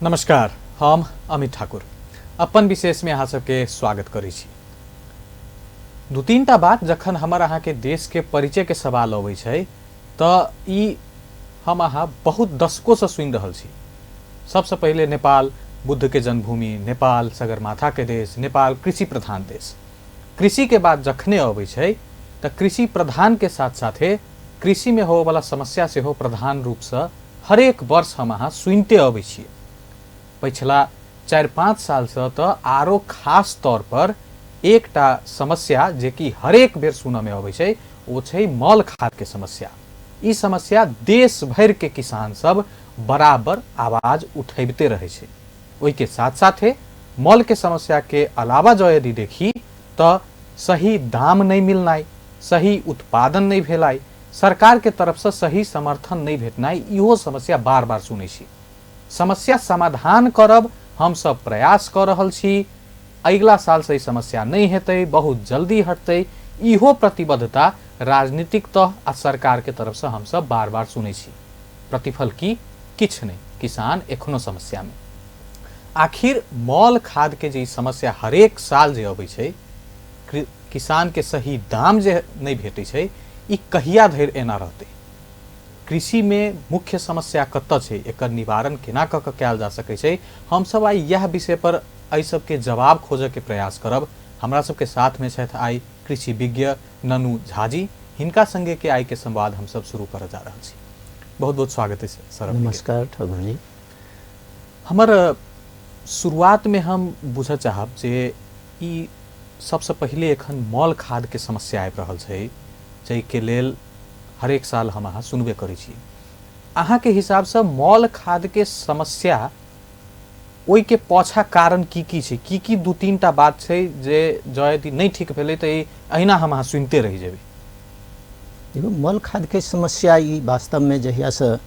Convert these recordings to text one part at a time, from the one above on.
नमस्कार, हम अमित ठाकुर अपन विशेषमे अहाँ सबके स्वागत करै छी। दू तीन टा बात जखन हमर अहाँके देशके परिचयके सवाल अबै छै तऽ ई हम अहाँ बहुत दशकोसँ सुनि रहल छी। सबसँ पहिले नेपाल बुद्धके जन्मभूमि, नेपाल सगरमाथाके देश, नेपाल कृषि प्रधान देश। कृषिके बात जखने अबै छै तऽ कृषि प्रधानके साथ साथे कृषिमे होबऽवला समस्या सेहो प्रधान रूपसँ हरेक वर्ष हम अहाँ सुनिते अबै छियै। पछिला 4-5 सालसँ तऽ आरो खास तौर पर एकटा समस्या जे कि हरेक बेर सुनऽमे अबै छै ओ छै मल खादके समस्या। ई समस्या देश भरिके किसान सब बराबर आवाज उठैबते रहै छै। ओहिके साथ साथे मलके समस्याके अलावा जँ यदि देखी तऽ सही दाम नहि मिलनाइ, सही उत्पादन नहि भेलाइ, सरकारके तरफसँ सही समर्थन नहि भेटनाइ, इहो समस्या बार बार सुनै छी। समस्या समाधान करब हमसब प्रयास कऽ रहल छी, अगिला सालसँ ई समस्या नहि हेतै, बहुत जल्दी हटतै, इहो प्रतिबद्धता राजनीतिक तह आ सरकारके तरफसँ हमसब बार बार सुनै छी। प्रतिफल की? किछु नहि, किसान एखनो समस्यामे। आखिर मल खादके जे ई समस्या हरेक साल जे अबै छै, किसानके सही दाम जे नहि भेटै छै, ई कहिया धरि एना रहतै? कृषिमे मुख्य समस्या कतऽ छै, एकर निवारण केना कऽ कऽ कयल जा सकै छै, हमसब आइ इएह विषय पर एहि सबके जवाब खोजऽके प्रयास करब। हमरा सबके साथमे छथि आइ कृषि विज्ञ ननू झाजी, हिनका संगे के आइ के संवाद हमसब शुरू करऽ जा रहल छी। बहुत बहुत स्वागत अछि सर। नमस्कार ठाकुर जी। हमर शुरुआतमे हम बुझऽ चाहब जे ई सबसँ पहिले एखन मल खादके समस्या आबि रहल छै, जाहिके लेल हरेक साल हम अहाँ सुनबे करै छी। अहाँके हिसाबसँ मल खादके समस्या ओहिके पाछा कारण की की छै, की की दू तीन टा बात छै जे जँ यदि नहि ठीक भेलै तऽ ई अहिना हम अहाँ सुनिते रहि जेबै? देखियौ, मल खादके समस्या ई वास्तवमे जहियासँ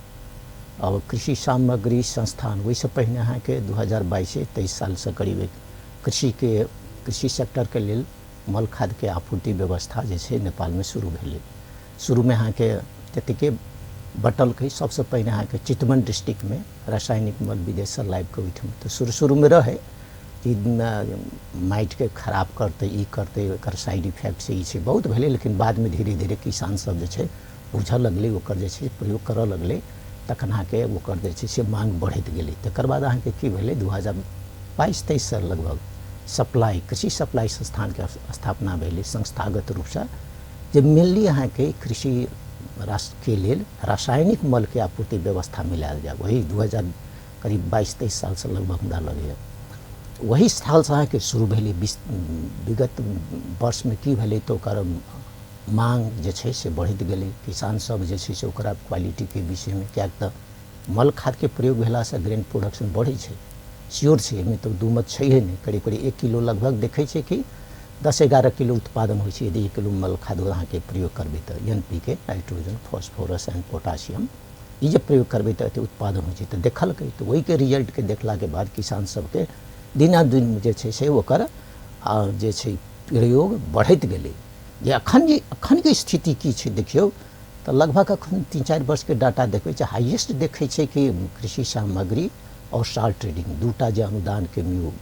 अब कृषि सामग्री संस्थान, ओहिसँ पहिने अहाँके 2022-23 सालसँ करीब एक कृषिके कृषि सेक्टरके लेल मल खादके आपूर्ति व्यवस्था जे छै नेपालमे शुरू भेलै। शुरूमे अहाँके त्यतिकै बटलकै। सबसँ पहिने अहाँके चितवन डिस्ट्रिक्टमे रासायनिक मल विदेशसँ लाबिकऽ ओहिठाम तऽ शुरू शुरूमे रहै ई माटिके खराब करतै, ई करतै, एकर साइड इफेक्ट छै, ई छै, बहुत भेलै। लेकिन बादमे धीरे धीरे किसान सब जे छै बुझऽ लगलै, ओकर जे छै प्रयोग करऽ लगलै, तखन अहाँके ओकर जे छै से माँग बढ़ैत गेलै। तकर बाद अहाँके की भेलै, 2022-23सँ लगभग सप्लाई कृषि सप्लाई संस्थानके स्थापना भेलै संस्थागत रूपसँ, जे मेनली अहाँके कृषि के लेल रासायनिक मलके आपूर्ति व्यवस्था मिलायल जाय। वही 2000 करीब 22-23 सालसँ लगभग हमरा लगैए वही सालसँ अहाँके शुरू भेलै। विगत वर्षमे की भेलै तऽ ओकर माँग जे छै से बढ़ैत गेलै। किसान सब जे छै से ओकरा क्वालिटीके विषयमे, किएक तऽ मल खादके प्रयोग भेलासँ ग्रेन प्रोडक्शन बढ़ै छै, श्योर छै, एहिमे तऽ दू मत छैहे नहि। करीब करीब 1 किलो लगभग देखै छै कि 10-11 किलो उत्पादन होइ छै यदि 1 किलो मल खाद अहाँके प्रयोग करबै तऽ। NPK, nitrogen, phosphorus and potassium, ई जे प्रयोग करबै तऽ एते उत्पादन होइ छै। तऽ देखलकै तऽ ओहिके रिजल्टके देखलाके बाद किसान सबके दिनादिन जे छै से ओकर जे छै प्रयोग बढ़ैत गेलै। जे अखन जे अखनके स्थिति की छै देखियौ तऽ लगभग अखन 3-4 वर्षके डाटा देखबै छै, हाइएस्ट देखै छै कि कृषि सामग्री आओर साल्ट ट्रेडिंग दूटा जे अनुदानके म्यू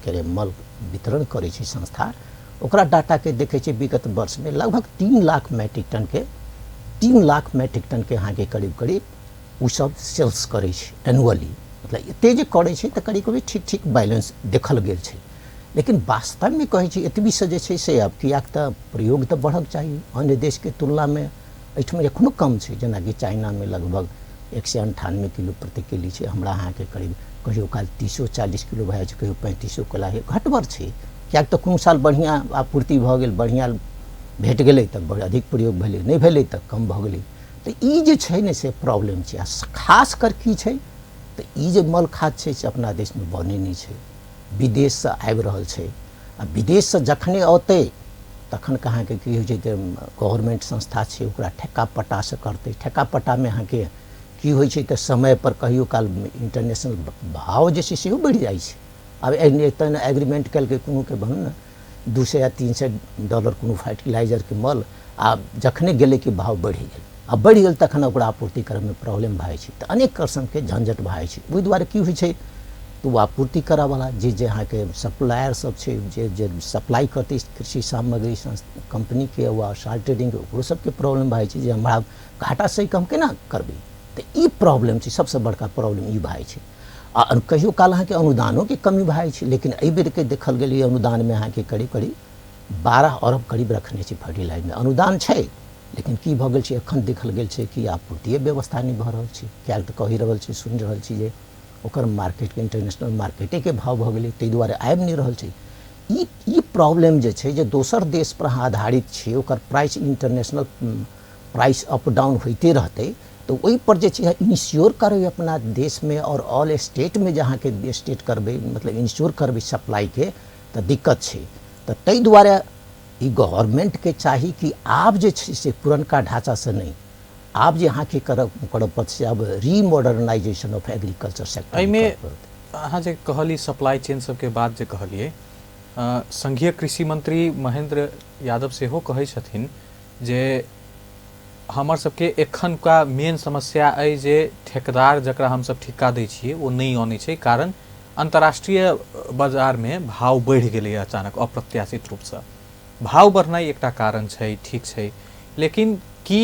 के मल वितरण करै छै संस्था, ओकरा डाटाके देखै छै विगत वर्षमे लगभग 3 लाख मैट्रिक टनके 3 लाख मैट्रिक टनके अहाँके करीब करीब ओसब सेल्स करै छै एनुअली। मतलब एते जे करै छै तऽ करीब करीब ठीक ठीक बैलेंस देखल गेल छै। लेकिन वास्तवमे कहै छी एतबीसँ जे छै से आब किएक तऽ प्रयोग तऽ बढ़क चाही, अन्य देशके तुलनामे एहिठाम एखनो कम छै। जेनाकि चाइनामे लगभग 198 किलो प्रति केली छै, हमरा अहाँके करीब कहियो काल 30-40 किलो भए जाइ छै, कहियो 35 किलो, घटबर छै। किएक तऽ कोनो साल बढ़िआँ आपूर्ति भऽ गेल, बढ़िआँ भेट गेलै तऽ अधिक प्रयोग भेलै, नहि भेलै तऽ कम भऽ गेलै। तऽ ई जे छै ने से प्रॉब्लम छै। आ खास कर की छै तऽ ई जे मल खाद छै से अपना देशमे बनै नहि छै, विदेशसँ आबि रहल छै। आ विदेशसँ जखने औतै तखन अहाँके की होइ छै तऽ गवर्नमेंट संस्था छै ओकरा ठेका पट्टासँ करतै। ठेका पट्टामे अहाँके की होइ छै तऽ समयपर कहियो काल इंटरनेशनल भाव जे छै सेहो बढ़ि जाइ छै। आब एतऽ एग्रीमेंट केलकै कोनोके बनू ने 200 या 300 डॉलर कोनो फर्टिलाइजरके मल, आ जखने गेलै कि भाव बढ़ि गेल, आ बढ़ि गेल तखन ओकरा आपूर्ति करयमे प्रॉब्लम भए जाइ छै। तऽ अनेक किस्मके झंझट भए जाइ छै। ओहि दुआरे की होइ छै तऽ ओ आपूर्ति करऽवला जे जे अहाँके सप्लायर सब छै, जे जे सप्लाई करतै कृषि सामग्री कम्पनीके वा साल्ट ट्रेडिंगके, ओकरो सबके प्रॉब्लम भए जाइ छै जे हमरा घाटा सही कऽ हम केना करबै। तऽ ई प्रॉब्लम छै, सबसँ बड़का प्रॉब्लम ई भए जाइ छै। आ कहियो काल अहाँके अनुदानोके कमी भए जाइ छै, लेकिन एहि बेरके देखल गेल ई अनुदानमे अहाँके करीब करीब 12 अरब करीब रखने छै फर्टिलाइजरमे अनुदान छै, लेकिन की भऽ गेल छै एखन देखल गेल छै कि आपूर्तिए व्यवस्था नहि भऽ रहल छै। किएक तऽ कहि रहल छी, सुनि रहल छी जे ओकर मार्केटके इंटरनेशनल मार्केटेके भाव भऽ गेलै, ताहि दुआरे आबि नहि रहल छै। ई ई प्रॉब्लम जे छै जे दोसर देशपर अहाँ आधारित छियै, ओकर price international price up down होइते रहतै, तऽ ओहिपर जे छै इन्श्योर करबै अपना देशमे आओर ऑल स्टेटमे जे अहाँके स्टेट करबै, मतलब इन्श्योर करबै सप्लाइके, तऽ दिक्कत छै। तऽ ताहि दुआरे ई गवर्नमेंटके चाही कि आब जे छै से पुरनका ढाँचासँ नहि, आब जे अहाँके करऽ पड़त से आब रीमॉडर्नाइजेशन ऑफ एग्रीकल्चर सेक्टर एहिमे अहाँ जे कहली सप्लाई चेन सबके बात जे कहलियै, संघीय कृषि मंत्री महेंद्र यादव सेहो कहै छथिन जे हमर सबके एखनका मेन समस्या अइ जे ठेकेदार जकरा हमसब ठिक्का दै छियै ओ नहि अनै छै, कारण अंतर्राष्ट्रीय बाजारमे भाव बढ़ि गेलैए अचानक अप्रत्याशित रूपसँ। भाव बढ़नाइ एकटा कारण छै, ठीक छै, लेकिन की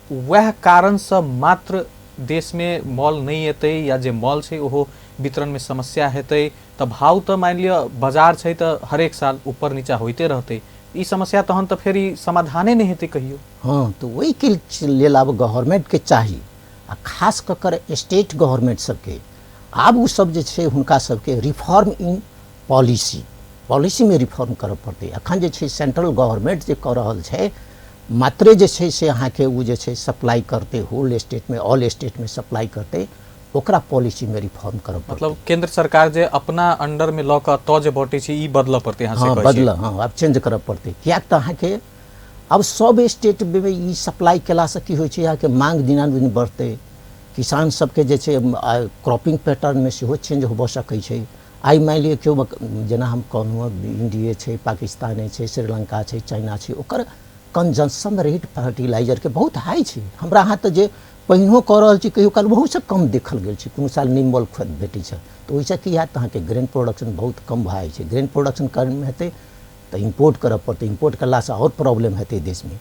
वएह कारणसँ मात्र देशमे मॉल नहि एतै या जे मॉल छै ओहो वितरणमे समस्या हेतै? तऽ भाव तऽ मानि लिअ बाजार छै तऽ हरेक साल ऊपर नीचा होइते रहतै, ई समस्या तहन तऽ फेर ई समाधाने नहि हेतै कहियो। हँ, तऽ ओहिके लेल आब गवर्नमेंटके चाही, आ खास कऽ कर स्टेट गवर्नमेंट सबके आब ओ सब जे छै हुनका सबके रिफॉर्म इन पॉलिसी, पॉलिसीमे रिफॉर्म करऽ पड़तै। एखन जे छै सेंट्रल गवर्नमेंट जे कऽ रहल छै मात्रे जे छै से अहाँके ओ जे छै सप्लाई करतै होल स्टेटमे, ऑल स्टेटमे सप्लाई करतै, ओकरा पॉलिसीमे रिफॉर्म करऽ पड़तै। मतलब केंद्र सरकार जे अपना अंडरमे लऽ कऽ तऽ जे बँटै छै ई बदलऽ पड़तै अहाँ से? हँ, बदलऽ, हँ, आब चेंज करऽ पड़तै। किएक तऽ अहाँके आब सब स्टेटमे ई सप्लाई केलासँ की होइ छै, अहाँके मांग दिनानुदिन बढ़तै, किसान सबके जे छै क्रॉपिंग पैटर्नमे सेहो चेंज होबऽ सकै छै। आइ मानि लिअ केओ जेना हम कहलहुँ इंडिये छै, पाकिस्ताने छै, श्रीलंका छै, चाइना छै, ओकर कंजम्पशन रेट फर्टिलाइजरके बहुत हाई छै। हमरा अहाँ तऽ जे पहिनो कऽ रहल छी कहियो काल ओहूसँ कम देखल गेल छै, कोनो साल नहि मॉल भेटै छै, तऽ ओहिसँ की हैत, अहाँके ग्रेन प्रोडक्शन बहुत कम भऽ जाइ छै। ग्रेन प्रोडक्शन कम हेतै तऽ इम्पोर्ट करऽ पड़तै, इम्पोर्ट करलासँ आओर प्रॉब्लम हेतै देशमे।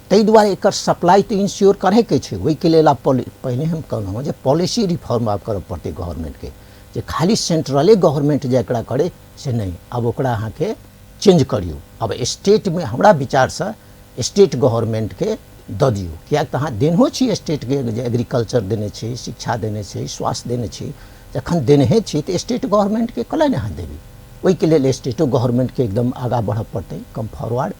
ताहि दुआरे एकर सप्लाई तऽ इन्श्योर करैके छै। ओहिके लेल आब पहिने हम कहलहुँ जे पॉलिसी रिफॉर्म आब करऽ पड़तै गवर्नमेंटके, जे खाली सेंट्रले गवर्नमेंट जे एकरा करे से नहि, आब ओकरा अहाँके चेंज करियौ। आब स्टेटमे हमरा विचारसँ स्टेट गवर्नमेंटके दऽ दियौ, किएक तऽ अहाँ देनहो छी स्टेटके जे एग्रीकल्चर देने छी, शिक्षा देने छी, स्वास्थ्य देने छी, जखन देनहे छी तऽ स्टेट गवर्नमेंटके कला नहि अहाँ देबै। ओहिके लेल स्टेटो गवर्नमेंटके एकदम आगाँ बढ़ऽ पड़तै, कम फॉरवर्ड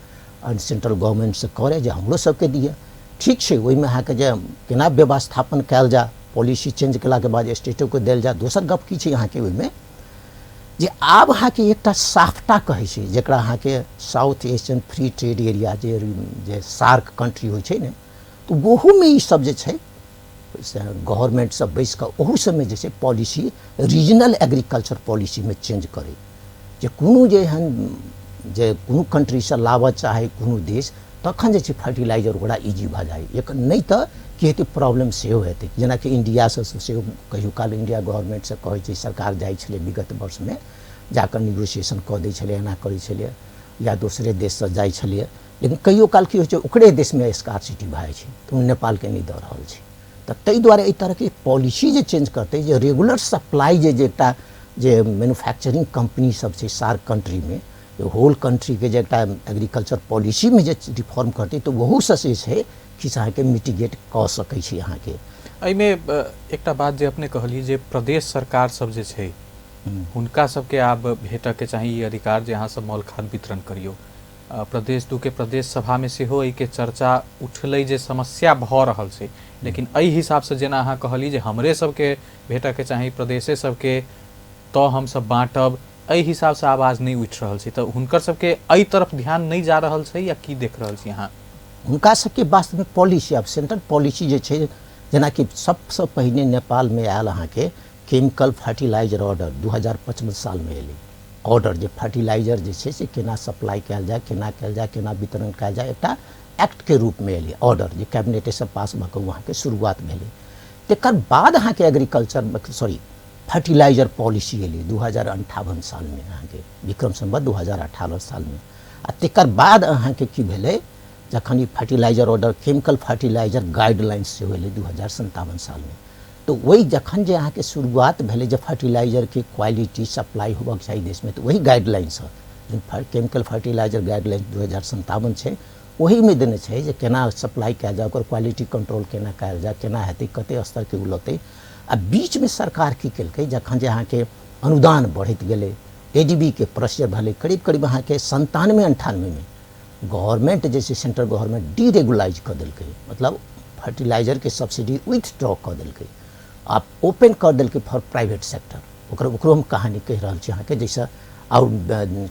आ सेंट्रल गवर्नमेंटसँ करै जे हमरो सबके दिअ। ठीक छै, ओहिमे अहाँके जे केना व्यवस्थापन कयल जाय, पॉलिसी चेंज केलाके बाद स्टेटोके देल जाय। दोसर गप की छै अहाँके ओहिमे जे आब अहाँके एकटा साफ्टा कहै छै, जकरा अहाँके South Asian free trade area जे जे सार्क कंट्री होइ छै ने, तऽ ओहूमे ई सब जे छै से गवर्नमेंट सब बैस कऽ ओहू सबमे जे छै पॉलिसी रीजनल एग्रीकल्चर पॉलिसीमे चेंज करै, जे कोनो जे एहन जे कोनो कंट्रीसँ लाबऽ चाहै कोनो देश, तखन जे छै फर्टिलाइजर ओकरा इजी भऽ जाइ। एक नहि तऽ की हेतै, प्रॉब्लम सेहो हेतै। जेनाकि इंडियासँ सेहो कहियो काल इंडिया गवर्नमेंटसँ कहै छै, सरकार जाइ छलै विगत वर्षमे जाकऽ निगोसिएशन कऽ दै छलै, एना करै छलै, या दोसरे देशसँ जाइ छलियै, लेकिन कहियो काल की होइ छै ओकरे देशमे स्कार्सिटी भऽ जाइ छै, तऽ ओ नेपालके नहि दऽ रहल छै। तऽ ताहि दुआरे एहि तरहके पॉलिसी जे चेंज करतै, जे रेगुलर सप्लाई जे जे एकटा जे मैन्युफैक्चरिंग कम्पनी सब छै सार्क कंट्रीमे, होल कंट्रीके जे एकटा एग्रीकल्चर पॉलिसीमे जे रिफॉर्म करतै, तऽ ओहूसँ जे छै किछु अहाँके मिटिगेट कऽ सकै छै अहाँके। एहिमे एकटा बात जे अपने कहलियै जे प्रदेश सरकार सब जे छै हुनका सबके आब भेटऽके चाही ई अधिकार जे अहाँ सब मॉल खाद वितरण करियौ। प्रदेश 2 के प्रदेश सभामे सेहो एहिके चर्चा उठलै जे समस्या भऽ रहल छै, लेकिन एहि हिसाबसँ जेना अहाँ कहली जे हमरे सबके भेटऽके चाही प्रदेशे सबके तऽ हमसब बाँटब, एहि हिसाबसँ आवाज नहि उठि रहल छै, तऽ हुनकर सबके एहि तरफ ध्यान नहि जा रहल छै या की देख रहल छी अहाँ? हुनका सबके वास्तवमे पॉलिसी आब सेंट्रल पॉलिसी जे छै, जेनाकि सबसँ पहिने नेपालमे आयल अहाँके केमिकल फर्टिलाइजर ऑर्डर 2055 सालमे एलै ऑर्डर, जे फर्टिलाइजर जे छै से केना सप्लाई कयल जाय, केना कयल जाय, केना वितरण कयल जाय, एकटा एक्टके रूपमे एलै ऑर्डर जे कैबिनेटेसँ पास भऽ कऽ वहाँके शुरुआत भेलै। तकर बाद अहाँके एग्रीकल्चर सॉरी फर्टिलाइजर पॉलिसी एलै 2058 सालमे, अहाँके विक्रम सम्वत 2018 सालमे। आ तकर बाद अहाँके की भेलै, जखन ई fertiliser order chemical fertiliser guidelines सेहो एलै 2057 सालमे, तऽ ओहि जखन जे अहाँके शुरुआत भेलै जे फर्टिलाइजरके क्वालिटी सप्लाई होबक चाही देशमे, तऽ वही गाइडलाइन्स केमिकल फर्टिलाइजर गाइडलाइन्स 2057 छै, ओहीमे देने छै जे केना सप्लाई कयल जाय, ओकर क्वालिटी कंट्रोल केना कयल जाय, केना हेतै, कते स्तरके ओ लतै। आ बीचमे सरकार की केलकै, जखन जे अहाँके अनुदान बढ़ैत गेलै, ADB के प्रेशर भेलै, करीब करीब अहाँके 97 98 गवर्नमेंट जे छै सेंट्रल गवर्नमेंट डीरेगुलाइज कऽ देलकै, मतलब फर्टिलाइजरके सब्सिडी विथड्रॉ कऽ देलकै आ ओपन कऽ देलकै फॉर प्राइवेट सेक्टर। ओकरो हम कहानी कहि रहल छी अहाँके, जाहिसँ आओर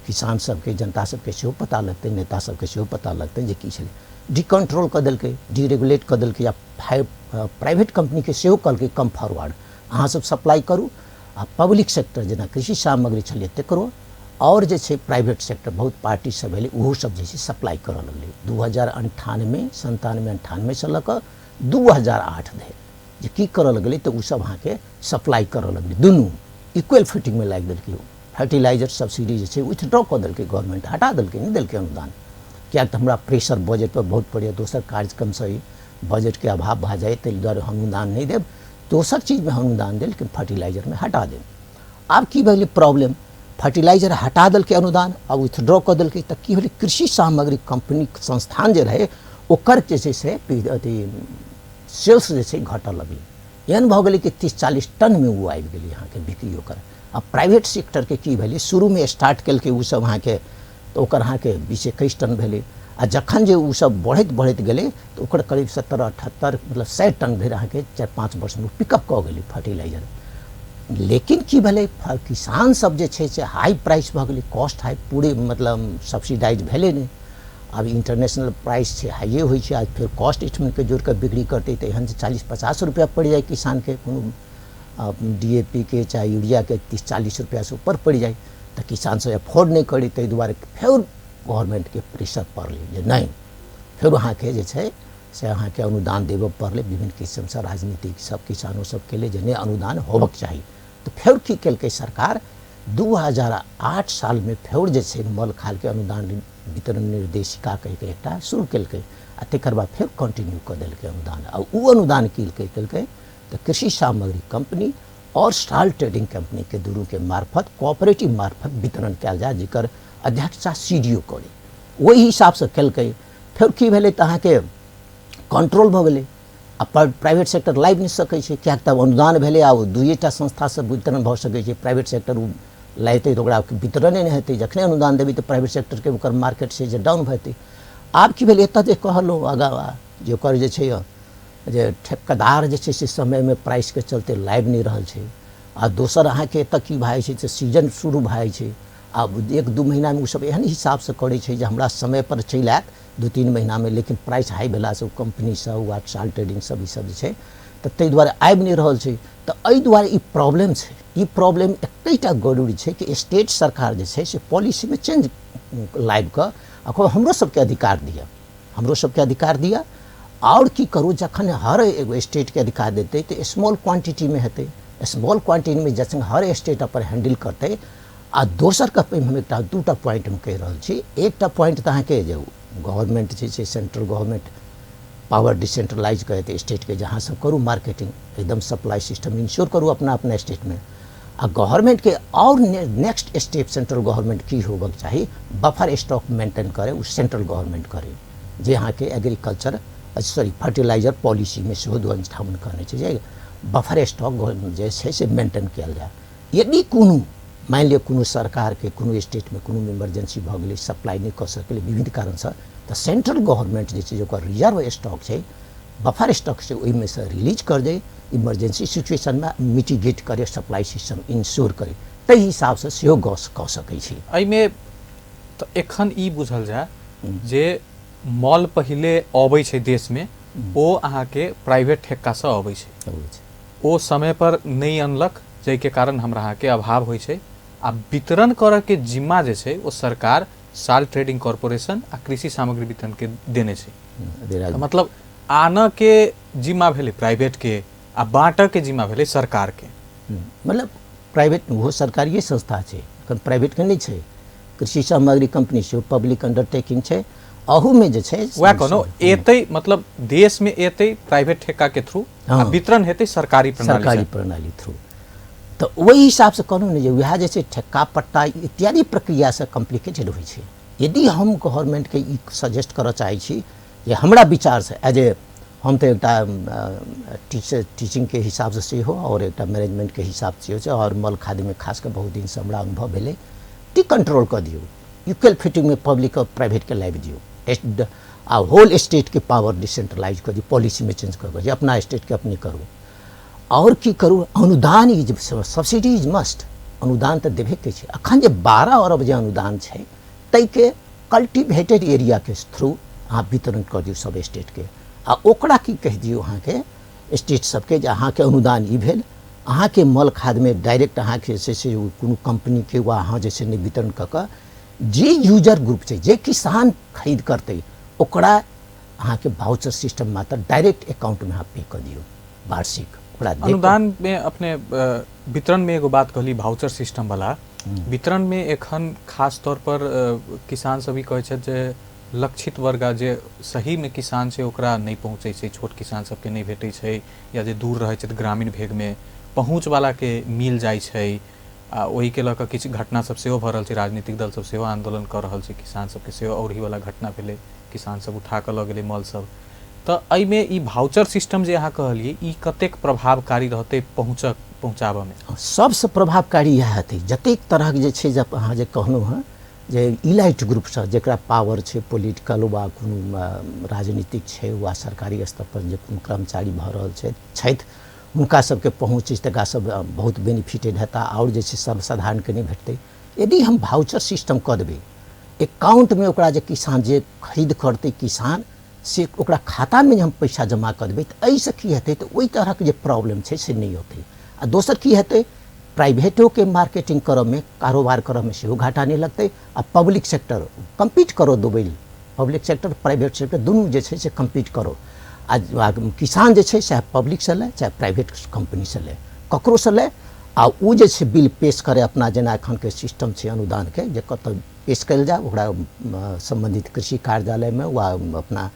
किसान सबके, जनता सबके सेहो पता लगतै, नेता सबके सेहो पता लगतै जे की छलै। डिकंट्रोल कऽ देलकै, डीरेगुलेट कऽ देलकै आ प्राइवेट कंपनीके सेहो कहलकै कम फॉरवर्ड, अहाँ सब सप्लाई करू। आ पब्लिक सेक्टर जेना कृषि सामग्री छलै तकरो, आओर जे छै प्राइवेट सेक्टर बहुत पार्टी सब भेलै ओहो सब जे छै सप्लाई करऽ लगलै। 2098 97 98 से लऽ कऽ 2008 धरि जे की करऽ लगलै तऽ ओसब अहाँके सप्लाई करऽ लगलै, दुनू इक्वल फिटिंगमे लागि देलकै। फर्टिलाइजर सब्सिडी जे छै विथड्रॉ कऽ देलकै गवर्नमेंट, हटा देलकै, नहि देलकै अनुदान, किएक तऽ हमरा प्रेशर बजटपर बहुत पड़ैए, दोसर कार्यक्रमसँ ई बजटके अभाव भऽ जाइ, ताहि दुआरे हम अनुदान नहि देब, दोसर चीजमे हम अनुदान देब लेकिन फर्टिलाइजरमे हटा देब। आब की भेलै प्रॉब्लम, फर्टिलाइजर हटा देलकै अनुदान, आब विथड्रॉ कऽ देलकै, तऽ की भेलै कृषि सामग्री कंपनी संस्थान जे रहै ओकर जे छै से अथी सेल्स जे छै घटऽ लगलै। एहन भऽ गेलै कि 30-40 टनमे ओ आबि गेलै अहाँके बिक्री ओकर। आ प्राइवेट सेक्टरके की भेलै, शुरूमे स्टार्ट केलकै ओसब अहाँके, तऽ ओकर अहाँके 20-21 टन भेलै, आ जखन जे ओसब बढ़ैत बढ़ैत गेलै तऽ ओकर करीब 70-78 मतलब 100 टन धरि अहाँके 4-5 वर्षमे पिकअप कऽ गेलै फर्टिलाइजर। लेकिन की भेलै, किसान सब जे छै से हाई प्राइस भऽ गेलै, कॉस्ट हाई, पूरे मतलब सब्सिडाइज भेलै नहि। आब इंटरनेशनल प्राइस छै हाइए होइ छै, आ फेर कॉस्ट एस्टिमेटके जोड़ि कऽ बिक्री करतै तऽ एहन जे 40-50 रुपैआ पड़ि जाइ किसानके, कोनो DAP के चाहे यूरियाके 30-40 रुपैआसँ ऊपर पड़ि जाइ तऽ किसान सब एफोर्ड नहि करै, ताहि दुआरे फेर गवर्नमेंटके प्रेशर पड़लै जे नहि, फेर अहाँके जे छै से अहाँके अनुदान देबऽ पड़लै। विभिन्न किसिमसँ राजनीतिक सब किसानो सब केलै जे नहि अनुदान होबक चाही। तऽ फेर की केलकै सरकार, 2008 सालमे फेर जे छै मल खालके अनुदान वितरण निर्देशिका कहिके एकटा शुरू केलकै, आ तकर बाद फेर कंटिन्यू कऽ देलकै अनुदान। आ ओ अनुदान की केलकै तऽ कृषि सामग्री कंपनी और साल ट्रेडिंग कंपनी के दुनू के मार्फत कोऑपरेटिव मार्फत वितरण कयल जाय, जकर अध्यक्षता CDO करे, ओहि हिसाबसँ केलकै। फेर की भेलै तऽ अहाँके कंट्रोल भऽ गेलै, आ प्राइवेट सेक्टर लाबि नहि सकै छै, किएक तऽ अनुदान भेलै आ ओ दुइएटा संस्थासँ वितरण भऽ सकै छै। प्राइवेट सेक्टर ओ लाइतै तऽ ओकरा वितरणे नहि हेतै, जखने अनुदान देबै तऽ प्राइवेट सेक्टरके ओकर मार्केट छै जे डाउन भऽ जेतै। आब की भेलै, एतऽ जे कहलहुँ आगाँ जे ओकर जे छै जे ठेकेदार जे छै से समयमे प्राइसके चलते लाबि नहि रहल छै। आ दोसर अहाँके एतऽ की भए जाइ छै तऽ सीजन शुरू भए जाइ छै, आब 1-2 महीनामे ओसब एहन हिसाबसँ करै छै जे हमरा समयपर चलि आयत 2-3 महीनामे, लेकिन प्राइस हाई भेलासँ ओ कंपनी सब वा साल ट्रेडिंग सब ईसब जे छै तऽ ताहि दुआरे आबि नहि रहल छै। तऽ एहि दुआरे ई प्रॉब्लम छै। ई प्रॉब्लम एकेटा जरूरी छै कि स्टेट सरकार जे छै से पॉलिसीमे चेंज लाबि कऽ आ हमरो सबके अधिकार दिअ, हमरो सबके अधिकार दिअ। आओर की करू, जखन हर एगो स्टेटके अधिकार देतै तऽ स्मॉल क्वांटिटीमे हेतै, स्मॉल क्वांटिटीमे जखन हर स्टेट अपन हैंडल करतै। आ दोसर के हम एकटा दूटा पॉइंट हम कहि रहल छी। एकटा पॉइंट तऽ अहाँके जे गवर्नमेंट जे छै सेंट्रल गवर्नमेंट पावर डिसेंट्रलाइज करैत स्टेटके जहाँ सब करू मार्केटिंग, एकदम सप्लाई सिस्टम इंश्योर करू अपना अपना स्टेटमे। आ गवर्नमेंटके आओर नेक्स्ट स्टेप सेंट्रल गवर्नमेंट की होबक चाही, बफर स्टॉक मेंटेन करे ओ सेंट्रल गवर्नमेंट करे, जे अहाँके एग्रीकल्चर सॉरी फर्टिलाइजर पॉलिसीमे सेहो 2058 कहने छै जे बफर स्टॉक जे छै से मेंटेन कयल जाय। यदि कोनो मानि लिअ कोनो सरकारके कोनो स्टेटमे कोनो इमरजेंसी भऽ गेलै, सप्लाई नहि कऽ सकलै विभिन्न कारणसँ, तऽ सेंट्रल गवर्नमेंट जे छै ओकर रिजर्व स्टॉक छै, बफर स्टॉक छै, ओहिमे से रिलीज कर दे इमरजेंसी सिचुएशनमे, मिटिगेट करे, सप्लाई सिस्टम इंश्योर करे, ताहि हिसाबसँ सेहो गस कऽ सकै छी। एहिमे तऽ एखन ई बुझल जाय जे मॉल पहिले अबै छै देशमे, ओ अहाँके प्राइवेट ठेक्कासँ अबै छै, ओ समय पर नहि अनलक, जाहिके कारण हमरा अहाँके अभाव होइ छै। आ वितरण करऽके जिम्मा जे छै ओ सरकार साल ट्रेडिंग कॉर्पोरेशन आ कृषि सामग्री वितरण के देने छै। मतलब आनऽ के जिम्मा भेलै प्राइवेट के आ बाँटऽ के जिम्मा भेलै सरकार के। मतलब प्राइवेट ओहो सरकारिए संस्था छै, एखन प्राइवेटके नहि छै। कृषि सामग्री कंपनी सेहो पब्लिक अंडरटेकिंग छै, अहूमे जे छै वएह कहलहुँ एतै, मतलब देशमे एतै प्राइवेट ठेकाके थ्रू, आ वितरण हेतै सरकारी प्रणाली, सरकारी प्रणाली थ्रू। तऽ ओहि हिसाबसँ कहलहुँ ने जे वएह जे छै ठेक्का पट्टा इत्यादि प्रक्रियासँ कॉम्प्लिकेटेड होइ छै। यदि हम गवर्नमेंटके ई सजेस्ट करऽ चाहै छी जे हमरा विचारसँ एज ए हम तऽ एकटा टीचर टीचिंगके हिसाबसँ सेहो आओर एकटा मैनेजमेंटके हिसाबसँ सेहो छै, आओर मल खादमे खास कऽ बहुत दिनसँ हमरा अनुभव भेलै, टी कंट्रोल कऽ दियौ, इक्वल फिटिंगमे पब्लिक आओर प्राइवेटके लाबि दियौ, आ होल स्टेटके पावर डिसेंट्रलाइज कऽ दियौ, पॉलिसीमे चेंज कऽ दियौ, अपना स्टेटके अपने करू। आओर की करू, अनुदान is subsidy is must, अनुदान तऽ देबेके छै। अखन जे 12 अरब जे अनुदान छै ताहिके कल्टिवेटेड एरियाके थ्रू अहाँ वितरण कऽ दियौ सब स्टेटके, आ ओकरा की कहि दियौ अहाँके स्टेट सबके जे अहाँके अनुदान ई भेल, अहाँके मल खादमे डायरेक्ट अहाँके जे छै से कोनो कम्पनीके वा अहाँ जे छै नहि वितरण कऽ कऽ जे यूजर ग्रुप छै, जे किसान खरीद करतै ओकरा अहाँके वाउचर सिस्टम मात्र डायरेक्ट अकाउंटमे अहाँ पे कऽ दियौ वार्षिक। ओकरा अनुदान में अपने वितरण में एगो बात कहली वाउचर सिस्टम वाला, वितरण में एखन खास तौर पर किसान सब ई कहै छथि जे लक्षित वर्ग जे सही में किसान छै ओकरा नहि पहुँचै छै, छोट किसान सबके नहि भेटै छै, या जे दूर रहै छथि ग्रामीण भेगमे पहुँचवलाके मिल जाइ छै। आ ओहिके लऽ कऽ किछु घटना सब सेहो भऽ रहल छै, राजनीतिक दल सब सेहो आन्दोलन कऽ रहल छै, किसान सबके सेहो औरही वाला घटना भेलै, किसान सब उठा कऽ लऽ गेलै मल सब। तऽ एहिमे ई वाउचर सिस्टम जे अहाँ कहलियै ई कतेक प्रभावकारी रहतै पहुँचाबऽमे? सबसँ प्रभावकारी इएह हेतै। जतेक तरहक जे छै, जब अहाँ जे कहलहुँ हँ जे इलाइट ग्रुपसँ जकरा पावर छै पोलिटिकल वा कोनो राजनीतिक छै वा सरकारी स्तर पर जे कोनो कर्मचारी भऽ रहल छथि हुनका सबके पहुँच अछि, तकरा सब बहुत बेनिफिटेड हेता, आओर जे छै सर्वसाधारणके नहि भेटतै। यदि हम वाउचर सिस्टम कऽ देबै अकाउंटमे, ओकरा जे किसान जे खरीद करतै किसान से ओकरा खातामे जे हम पैसा जमा कऽ देबै तऽ एहिसँ की हेतै, तऽ ओहि तरहक जे प्रॉब्लम छै से नहि औतै। आ दोसर की हेतै, प्राइवेटोके मार्केटिंग करऽमे कारोबार करऽमे सेहो घाटा नहि लगतै, आ पब्लिक सेक्टर कम्पीट करऽ देबै, पब्लिक सेक्टर प्राइवेट सेक्टर दुनू जे छै से कम्पीट करो। आ किसान जे छै चाहे पब्लिकसँ लै चाहे प्राइवेट कम्पनीसँ लै ककरोसँ लै, आ ओ जे छै बिल पेश करे अपना, जेना एखनके सिस्टम छै अनुदानके जे कतऽ पेश कयल जाय ओकरा सम्बन्धित कृषि कार्यालयमे वा अपना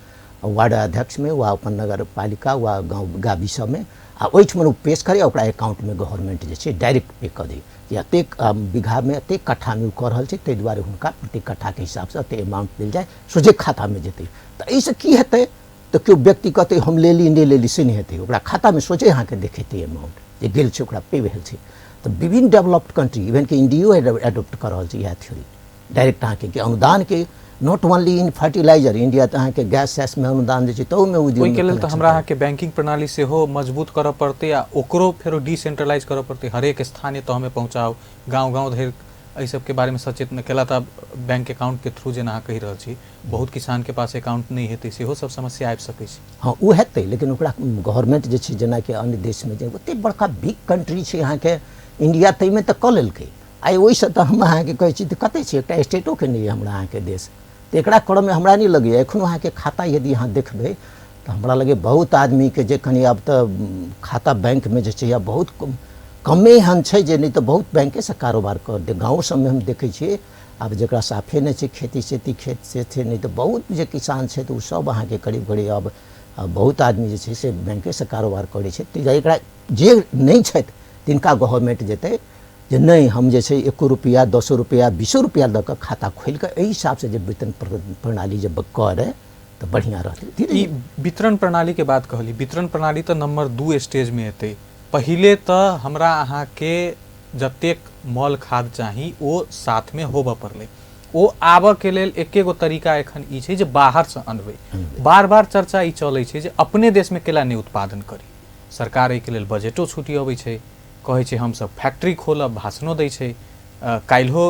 वार्ड अध्यक्षमे वा अपन नगर पालिका वा गाँव गाबी सबमे, आ ओहिठमन ओ पेश करे ओकरा अकाउंटमे गवर्नमेंट जे छै डायरेक्ट पे कऽ दै जे एतेक बीघामे एतेक कट्ठामे ओ कऽ रहल छै, ताहि दुआरे हुनका प्रति कट्ठाके हिसाबसँ एतेक अमाउंट देल जाय, सोझे खातामे जेतै। तऽ एहिसँ की हेतै, तऽ केओ व्यक्ति कहतै हम लेली नहि लेली से नहि हेतै, ओकरा खातामे सोझे अहाँके देखेतै अमाउंट जे गेल छै ओकरा पे भेल छै। तऽ विभिन्न डेवलप्ड कंट्री इवन कि इंडियो एडोप्ट कऽ रहल छै इएह थ्योरी, डायरेक्ट अहाँके कि अनुदानके not only in fertiliser, India तऽ अहाँके गैस सैसमे अनुदान दै छै तहूमे ओहिके लेल तऽ हमरा अहाँके बैंकिंग प्रणाली सेहो मजबूत करऽ पड़तै, आ ओकरो फेरो डिसेंट्रलाइज करऽ पड़तै, हरेक स्थानीय तहमे पहुँचाउ, गाँव गाँव धरि एहि सबके बारेमे सचेत नहि केला तऽ बैंक अकाउंटके थ्रू जेना अहाँ कहि रहल छी बहुत किसानके पास अकाउंट नहि हेतै, सेहो सब समस्या आबि सकै छै। हँ ओ हेतै, लेकिन ओकरा गवर्नमेंट जे छै जेनाकि अन्य देशमे जे ओतेक बड़का बिग कंट्री छै अहाँके इंडिया, ताहिमे तऽ कऽ लेलकै। आइ ओहिसँ तऽ हम अहाँके कहै छी तऽ कतेक छै, एकटा स्टेटोके नहि हमरा अहाँके देश, तऽ एकरा करऽमे हमरा नहि लगैए। एखनो अहाँके खाता यदि अहाँ देखबै तऽ हमरा लगैए बहुत आदमीके जे कनि आब तऽ खाता बैंकमे जे छै आब बहुत कमे एहन छै जे नहि तऽ बहुत बैंकेसँ कारोबार कर गाँव सबमे हम देखै छियै आब जकरा साफे नहि छै खेती सेती खेत से छै नहि तऽ बहुत जे किसान छै तऽ ओ सब अहाँके करीब करीब आब बहुत आदमी जे छै से बैंकेसँ कारोबार करै छै। तऽ एकरा जे नहि छथि तिनका गवर्नमेंट जेतै जे नहि हम जे छै 1 रुपैआ 10 रुपैआ 20 रुपैआ दऽ कऽ खाता खोलि कऽ एहि हिसाबसँ जे वितरण प्रणाली जे करै तऽ बढ़िआँ रहतै। ई वितरण प्रणालीके बात कहली, वितरण प्रणाली तऽ नंबर 2 स्टेजमे एतै। पहिले तऽ हमरा अहाँके जतेक मल खाद चाही ओ साथमे होबऽ पड़लै, ओ आबऽके लेल एके गो तरीका एखन ई छै जे बाहरसँ अनबै। बार बार चर्चा ई चलै छै जे अपने देशमे केला नहि उत्पादन करी, सरकार एहिके लेल बजटो छुटी अबै छै, कहै छै हमसब फैक्ट्री खोलब, भाषणो दै छै। काल्हिओ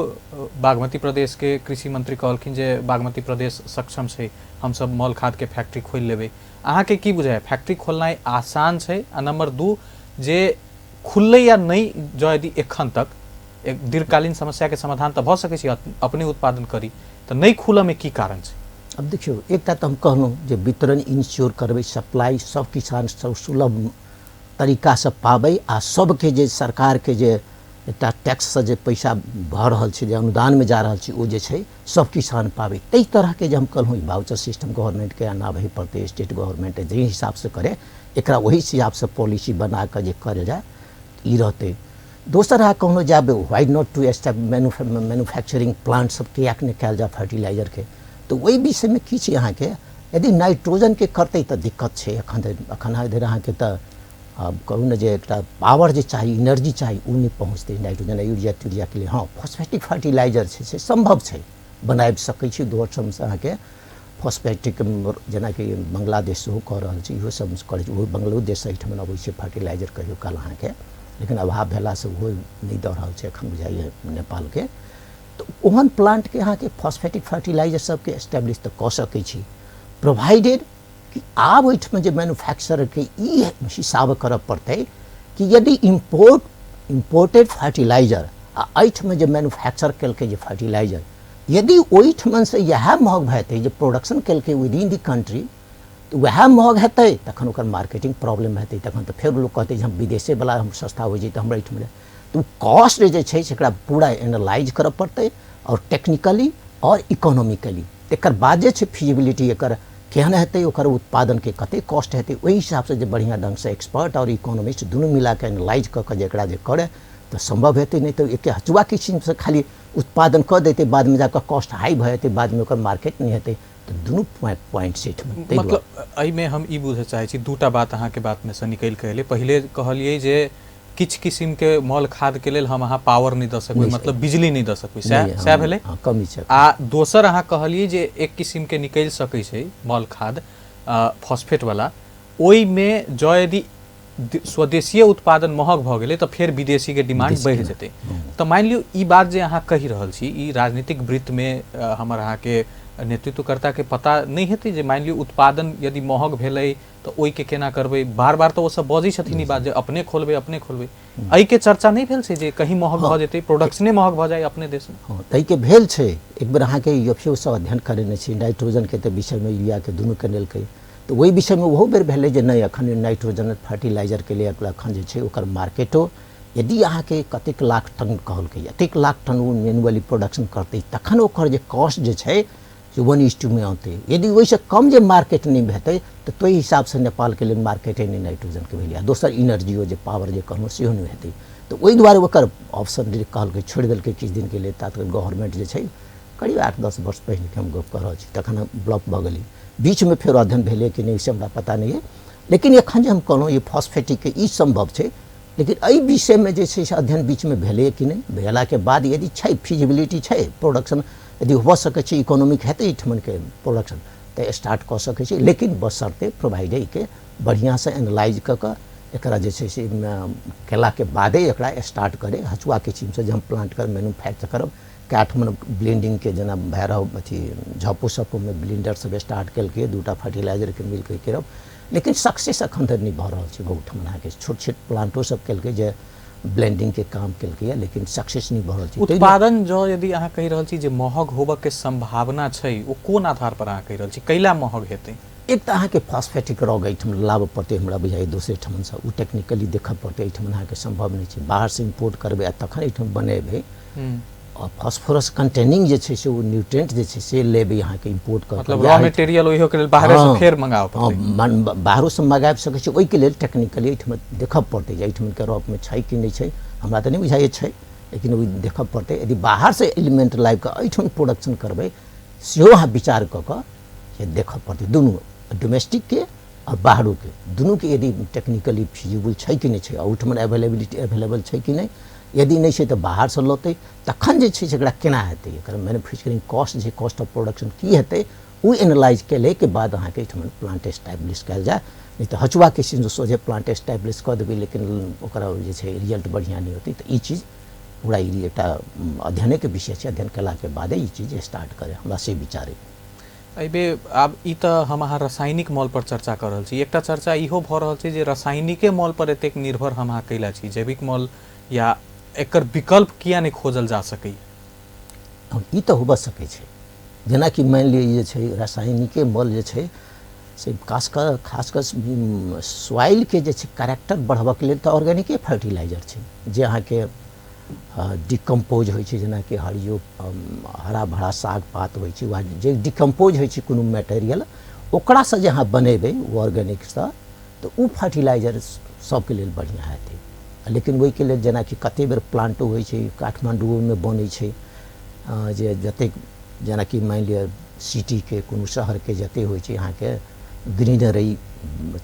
बागमती प्रदेशके कृषि मंत्री कहलखिन जे बागमती प्रदेश सक्षम छै, हमसब मल खादके फैक्ट्री खोलि लेबै। अहाँके की बुझाइए, फैक्ट्री खोलनाइ आसान छै? आ नंबर 2 जे खुललै या नहि, जँ यदि एखन तक एक दीर्घकालीन समस्याके समाधान तऽ भऽ सकै छै अपने उत्पादन करी, तऽ नहि खुलऽमे की कारण छै? अब देखियौ, एकटा तऽ हम कहलहुँ जे वितरण इंश्योर करबै, सप्लाई सब किसान सब सुलभ तरीकासँ पाबै आ सबके जे सरकारके जे एकटा टैक्ससँ जे पैसा भऽ रहल छै, जे अनुदानमे जा रहल छै, ओ जे छै सब किसान पाबै। ताहि तरहके जे हम कहलहुँ वाउचर सिस्टम गवर्नमेंटके आनाबहे पड़तै, स्टेट गवर्नमेंट जाहि हिसाबसँ करे एकरा ओहि हिसाबसँ पॉलिसी बना कऽ जे करल जाय ई रहतै। दोसर अहाँ कहलहुँ जायब why not to step manufacturing plant सब किएक नहि कयल जाय फर्टिलाइजरके, तऽ ओहि विषयमे की छै अहाँके यदि नाइट्रोजनके करतै तऽ दिक्कत छै। एखन धरि अहाँके तऽ आब कहू ने जे एकटा पावर जे चाही, इनर्जी चाही, ओ नहि पहुँचतै नाइट्रोजन यूरिया त्यूरियाके लिए। हँ, फॉस्फेटिक फर्टिलाइजर छै से सम्भव छै, बनाबि सकै छी दोसर अहाँके फॉस्फेटिक, जेनाकि बांग्लादेश सेहो कऽ रहल छै, इहो सब करै छै, ओहो बांग्लोदेश एहिठाम अबै छै फर्टिलाइजर कहियो काल अहाँके, लेकिन अभाव भेलासँ ओहो नहि दऽ रहल छै एखन बुझाइए नेपालके। तऽ ओहन प्लांटके अहाँके फॉस्फेटिक फर्टिलाइजर सबके एस्टेब्लिश तऽ कऽ सकै छी, प्रोवाइडेड कि आब ओहिठाम जे मैन्युफैक्चररके ई हिसाब करऽ पड़तै कि यदि इम्पोर्टेड फर्टिलाइजर आ एहिठाम जे मैन्युफैक्चर केलकै जे फर्टिलाइजर यदि ओहिठमनसँ इएह महग भऽ जेतै जे प्रोडक्शन केलकै विद इन the country, तऽ वएह महग हेतै, तखन ओकर मार्केटिंग प्रॉब्लम हेतै। तखन तऽ फेर लोक कहतै जे हम विदेशेवला हम सस्ता होइ छै तऽ हमरा एहिठाम तऽ ओ कॉस्ट जे छै से एकरा पूरा एनालाइज करऽ पड़तै, आओर टेक्निकली आओर इकोनॉमिकली। तकर बाद जे छै फिजिबिलिटी एकर केहन हेतै, ओकर उत्पादनके कतेक कॉस्ट हेतै, ओहि हिसाबसँ जे बढ़िआँ ढङ्गसँ एक्सपर्ट आओर इकोनॉमिस्ट दुनू मिलाकऽ एनालाइज कऽ कऽ जे एकरा जे करय तऽ सम्भव हेतै। नहि तऽ एके हचुआ किसिमसँ खाली उत्पादन कऽ देतै, बादमे जाकऽ कॉस्ट हाई भऽ जेतै, बादमे ओकर मार्केट नहि हेतै, तऽ दुनू पॉइंट छै एहिठमा। ताहि मतलब एहिमे हम ई बुझऽ चाहै छी, दूटा बात अहाँके बातमे सँ निकलि कऽ एलै। पहिले कहलियै जे किछु किसिमके मल खादके लेल हम अहाँ पावर नहि दऽ सकबै, मतलब बिजली नहि दऽ सकबै, सएह भेलै। कमी छै। आ दोसर अहाँ कहलियै जे एक किसिमके निकलि सकै छै मल खाद फॉस्फेटवला, ओहिमे जँ यदि स्वदेशीय उत्पादन महग भऽ गेलै तऽ फेर विदेशीके डिमांड बढ़ि जेतै। तऽ मानि लियौ ई बात जे अहाँ कहि रहल छी, ई राजनीतिक वृत्तमे हमर अहाँके नेतृत्वकर्ताके पता नहि हेतै जे मानि लियौ उत्पादन यदि महग भेलै तऽ ओहिके केना करबै। बार बार तऽ ओ सब बजै छथिन ई बात जे अपने खोलबै अपने खोलबै, एहिके चर्चा नहि भेल छै जे कहीं महग भऽ जेतै, प्रोडक्शने महग भऽ जाय अपने देशमे? हँ, ताहिके भेल छै। एक बेर अहाँके यूएफओ सँ अध्ययन करेने छी नाइट्रोजनके तऽ विषयमे, यूरियाके दुनू केलकै, तऽ ओहि विषयमे ओहो बेर भेलै जे नहि एखन नाइट्रोजन फर्टिलाइजरके लिए एखन जे छै ओकर मार्केटो यदि अहाँके कतेक लाख टन कहलकै, एतेक लाख टन ओ एनुअली प्रोडक्शन करतै, तखन ओकर जे कॉस्ट जे छै से 1:2 मे औतै। यदि ओहिसँ कम जे मार्केट नहि हेतै तऽ ताहि हिसाबसँ नेपालके लेल मार्केटे नहि नाइट्रोजनके भेलै, आ दोसर इनर्जियो जे पावर जे कहलहुँ सेहो नहि हेतै। तऽ ओहि दुआरे ओकर ऑप्शन जे कहलकै छोड़ि देलकै किछु दिनके लेल। ता तक गवर्नमेंट जे छै करीब 8-10 वर्ष पहिनेके हम गप कऽ रहल छी, तखन ब्लॉक भऽ गेलै। बीचमे फेर अध्ययन भेलै कि नहि से हमरा पता नहि अइ, लेकिन एखन जे हम कहलहुँ ई फॉस्फेटिकके ई सम्भव छै, लेकिन एहि विषयमे जे छै से अध्ययन बीचमे भेलै कि नहि, भेलाके बाद यदि छै फिजिबिलिटी छै, प्रोडक्शन यदि भऽ सकै छै, इकोनॉमिक हेतै एहिठमनके प्रोडक्शन तऽ स्टार्ट कऽ सकै छै, लेकिन बशर्ते प्रोवाइड एहिके बढ़िआँसँ एनालाइज कऽ कऽ एकरा जे छै से केलाके बादे एकरा स्टार्ट करै। हचुआके चीजसँ जे हम प्लांट कर मैन्युफैक्चर करब, कए ठमन ब्लेंडिंगके जेना भैरव अथी झपो सपोमे ब्लेंडर सब स्टार्ट केलकै, दूटा फर्टिलाइजरके मिलके करब, लेकिन सक्सेस एखन धरि नहि भऽ रहल छै। बहुत ठमन अहाँके छोट छोट प्लांटो सब केलकै जे ब्लेंडिंगके काम केलकै, लेकिन सक्सेस नहि भऽ रहल छै। उत्पादन जँ यदि अहाँ कहि रहल छी जे महग होबऽके सम्भावना छै, ओ कोन आधार पर अहाँ कहि रहल छी कैला महग हेतै? एक तऽ अहाँके फॉस्फेटिक रॉक एहिठाम लाबऽ पड़तै, हमरा बुझाइए दोसरे ठमनसँ, ओ टेक्निकली देखऽ पड़तै, एहिठाम अहाँके सम्भव नहि छै। बाहरसँ इम्पोर्ट करबै आ तखन एहिठाम बनेबै, आ फॉस्फोरस कंटेनिंग जे छै से ओ न्यूट्रिएंट जे छै से लेबै अहाँके इम्पोर्ट कऽ मतलब रॉ मटेरियल ओहियो के लेल बाहरे से फेर मंगाबऽ पड़तै? बाहरो से मंगाबि सकै छी। ओहिके लेल टेक्निकली एहिठाम देखऽ पड़तै जे एहिठाम के रॉकमे छै कि नहि छै, हमरा तऽ नहि बुझाइए छै, लेकिन ओ देखऽ पड़तै। यदि बाहरसँ एलिमेंट लाबि कऽ एहिठाम प्रोडक्शन करबै सेहो अहाँ विचार कऽ कऽ से देखऽ पड़तै, दुनू डोमेस्टिकके आओर बाहरोके दुनूके यदि टेक्निकली फिजिबल छै कि नहि छै, ओहिठमन एवेलेबिलिटी एवेलेबल छै कि नहि। यदि नहि छै तऽ बाहरसँ लौतै, तखन जे छै से एकरा केना हेतै, एकर मैन्युफैक्चरिंग कॉस्ट जे कॉस्ट ऑफ प्रोडक्शन की हेतै ओ एनालाइज केलैके बाद अहाँके एहिठमन प्लांट एस्टैब्लिश कयल जाय। नहि तऽ हचुआके चीज सोझे प्लांट एस्टैब्लिश कऽ देबै, लेकिन ओकरा जे छै रिजल्ट बढ़िआँ नहि होतै। तऽ ई चीज पूरा ई एकटा अध्ययनेके विषय छै, अध्ययन केलाके बादे ई चीज स्टार्ट करै, हमरा से विचार अइ। एहिबेर आब ई तऽ हम अहाँ रासायनिक मॉल पर चर्चा कऽ रहल छी, एकटा चर्चा इहो भऽ रहल छै जे रासायनिके मॉल पर एतेक निर्भर हम अहाँ कैला छी, जैविक मॉल या एकर विकल्प किया नहि खोजल जा सकैए? ई तऽ होबऽ सकै छै। जेनाकि मानि लिअ ई जे छै रासायनिके मल जे छै से खास कऽ सॉइलके जे छै कैरेक्टर बढ़बऽके लेल तऽ ऑर्गेनिके फर्टिलाइजर छै, जे अहाँके डिकम्पोज होइ छै। जेनाकि हरियो हरा भरा साग पात होइ छै, वा जे डिकम्पोज होइ छै कोनो मटेरियल, ओकरासँ जे अहाँ बनेबै ओ ऑर्गेनिकसँ, तऽ ओ फर्टिलाइजर सबके लेल बढ़िआँ हेतै। लेकिन ओहिके लेल जेनाकि कतेक बेर प्लांटो होइ छै, काठमाण्डुओमे बनै छै, जे जतेक जेनाकि मानि लिअ सिटीके कोनो शहरके जतेक होइ छै अहाँके ग्रीनरी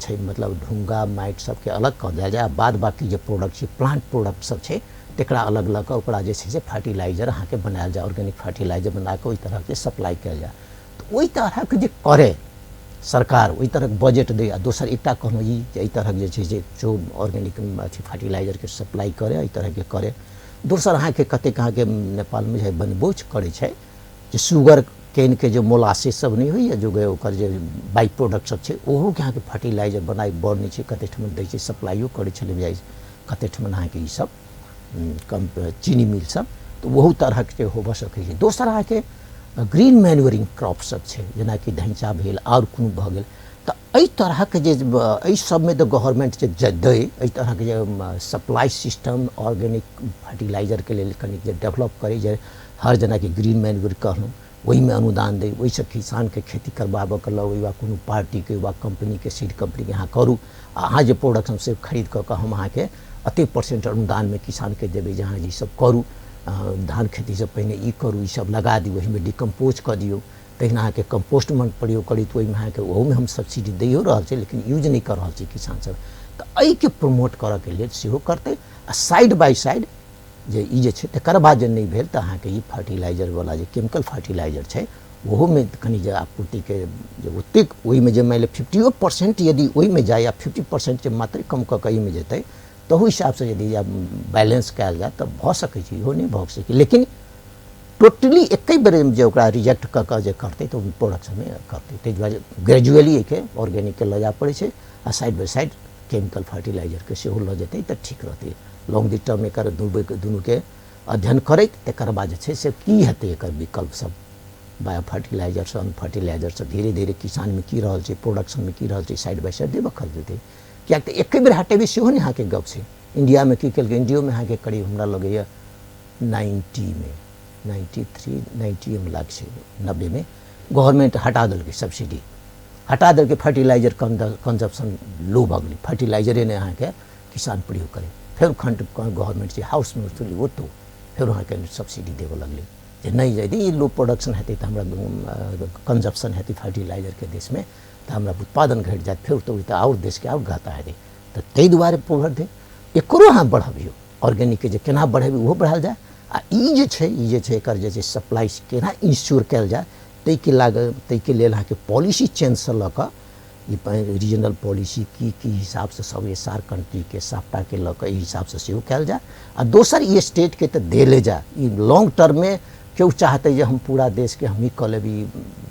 छै, मतलब ढुङ्गा माटि सबके अलग कऽ देल जाय, बाद बाकी जे प्रोडक्ट छै, प्लांट प्रोडक्ट सब छै, तकरा अलग लऽ कऽ ओकरा जे छै से फर्टिलाइजर अहाँके बनायल जाय, ऑर्गेनिक फर्टिलाइजर बना कऽ ओहि तरहके सप्लाई कयल जाय। तऽ ओहि तरहक जे करे सरकार, ओहि तरहक बजट दै। आ दोसर एकटा कहलहुँ ई जे एहि तरहक जे छै से जो ऑर्गेनिक अथी फर्टिलाइजरके सप्लाई करे, एहि तरहके करे। दोसर अहाँके कतेक अहाँके नेपालमे जे बनबो करै छै जे शुगर केनके जे मोलासेस सब नहि होइए, जो ओकर जे बाई प्रोडक्ट सब छै, ओहोके अहाँके फर्टिलाइजर बनाइ बनै छै, कतेक ठमन दै छै, सप्लाइयो करै छलै जाइ कतेक ठमन अहाँके ई सब कम चीनी मिल सब, तऽ ओहू तरहक जे होबऽ सकै छै। दोसर अहाँके ग्रीन मैन्योरिंग क्रॉप सब छै, जेनाकि धैँचा भेल, आओर कोनो भऽ गेल, तऽ एहि तरहक जे एहि सबमे तऽ गवर्नमेंट जे दै एहि तरहक जे सप्लाई सिस्टम ऑर्गेनिक फर्टिलाइजरके लेल कनिक जे डेवलप करै, जे हर जेनाकि ग्रीन मैन्योर कहलहुँ, ओहिमे अनुदान दै, ओहिसँ किसानके खेती करबाबऽके लऽ वा कोनो पार्टीके वा कम्पनीके, सीड कम्पनीके, अहाँ करू आ अहाँ जे प्रोडक्शन से खरीद कऽ कऽ हम अहाँके एतेक परसेंट अनुदानमे किसानके देबै जे अहाँ ई सब करू, धान खेतीसँ पहिने ई करू, ई सब लगा दियौ, ओहिमे डिकम्पोज कऽ दियौ। तहिना अहाँके कम्पोस्ट मन प्रयोग करी तऽ ओहिमे अहाँके ओहूमे हम सब्सिडी दैयो रहल छै, लेकिन यूज नहि कऽ रहल छै किसान सब। तऽ एहिके प्रमोट करऽके लेल सेहो करतै आ साइड बाय साइड जे ई जे छै, तकर बाद जे नहि भेल तऽ अहाँके ई फर्टिलाइजरवला जे केमिकल फर्टिलाइजर छै, ओहोमे कनि जे आपूर्तिके जे ओतेक ओहिमे जे मानि लिअ 50% यदि ओहिमे जाय आ 50% जे मात्रे कम कऽ कऽ एहिमे जेतै, तहू हिसाबसँ यदि बैलेंस कयल जाय तऽ भऽ सकै छै, इहो नहि भऽ सकै। लेकिन टोटली एके बेर जे ओकरा रिजेक्ट कऽ कऽ जे करतै तऽ ओ प्रोडक्शनमे करतै। ताहि दुआरे ग्रेजुअली एहिके ऑर्गेनिकके लऽ जाय पड़ै छै आ साइड बाय साइड केमिकल फर्टिलाइजरके सेहो लऽ जेतै तऽ ठीक रहतै। लॉन्ग the term एकर दुनूके अध्ययन करैत तकर बाद जे छै से की हेतै एकर विकल्प सब, बायो फर्टिलाइजरसँ, अन्य फर्टिलाइजरसँ, धीरे धीरे किसानमे की रहल छै, प्रोडक्शनमे की रहल छै, साइड बाय साइड देबऽ देतै। किएक तऽ एके बेर हटेबै सेहो नहि अहाँके गप छै। इण्डियामे की केलकै? इण्डियोमे अहाँके करीब हमरा लगैए 90मे, 93 90एमे लाग छै, 90मे गवर्नमेंट हटा देलकै, सब्सिडी हटा देलकै, फर्टिलाइजर कंजप्शन लो भऽ गेलै, फर्टिलाइजरे नहि अहाँके किसान प्रयोग करै। फेर खण्ड गवर्नमेंट जे हाउसमे उठली ओतौ फेर अहाँके सब्सिडी देबऽ लगलै जे नहि, यदि ई लो प्रोडक्शन हेतै तऽ हमरा कंजप्शन हेतै फर्टिलाइजरके देशमे, तऽ हमरा उत्पादन घटि जायत, फेर तऽ तऽ आओर देशके आओर घाटा हेतै। तऽ ताहि दुआरे बढ़तै, एकरो अहाँ बढ़बियौ, ऑर्गेनिकके जे केना बढ़ेबै ओहो बढ़ायल जाय। आ ई जे छै एकर जे छै सप्लाई केना इंश्योर कयल जाय, ताहिके लाग ताहिके लेल अहाँके पॉलिसी चेंजसँ लऽ कऽ ई रीजनल पॉलिसी की की हिसाबसँ सब एस आर कंट्रीके साफ्टाके लऽ कऽ एहि हिसाबसँ सेहो कयल जाय। आ दोसर ई स्टेटके तऽ देले जाय। ई लॉन्ग टर्ममे केओ चाहतै जे हम पूरा देशके हमही कऽ लेब, ई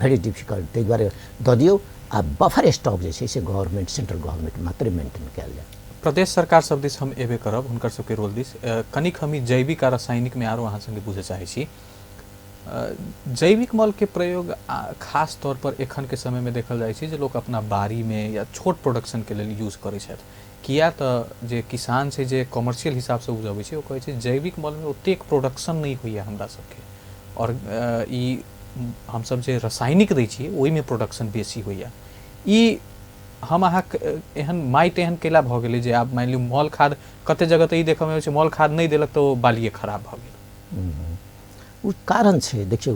वेरी डिफिकल्ट। ताहि दुआरे दऽ दियौ आ बफर स्टॉक जे छै से गवर्नमेंट, सेंट्रल गवर्नमेंट मात्रे मेंटेन कयल जाय। प्रदेश सरकार सब दिस हम एबे करब, हुनकर सबके रोल दिस। कनिक हम ई जैविक आ रासायनिकमे आरो अहाँ संगे बुझऽ चाहै छी। जैविक मलके प्रयोग खास तौर पर एखनके समयमे देखल जाइ छै जे लोक अपना बाड़ीमे या छोट प्रोडक्शनके लेल यूज करै छथि। किया तऽ जे किसान छै, जे कॉमर्शियल हिसाबसँ उपजबै छै, ओ कहै छै जैविक मलमे ओतेक प्रोडक्शन नहि होइए हमरा सबके आओर ई हमसब जे रासायनिक दै छियै ओहिमे प्रोडक्शन बेसी होइए। ई हम अहाँके एहन माटि एहन कैला भऽ गेलै जे आब मानि लियौ मल खाद कते जगह तऽ ई देखयमे अबै छै, मल खाद नहि देलक तऽ ओ बालिए खराब भऽ गेल। ओ कारण छै, देखियौ,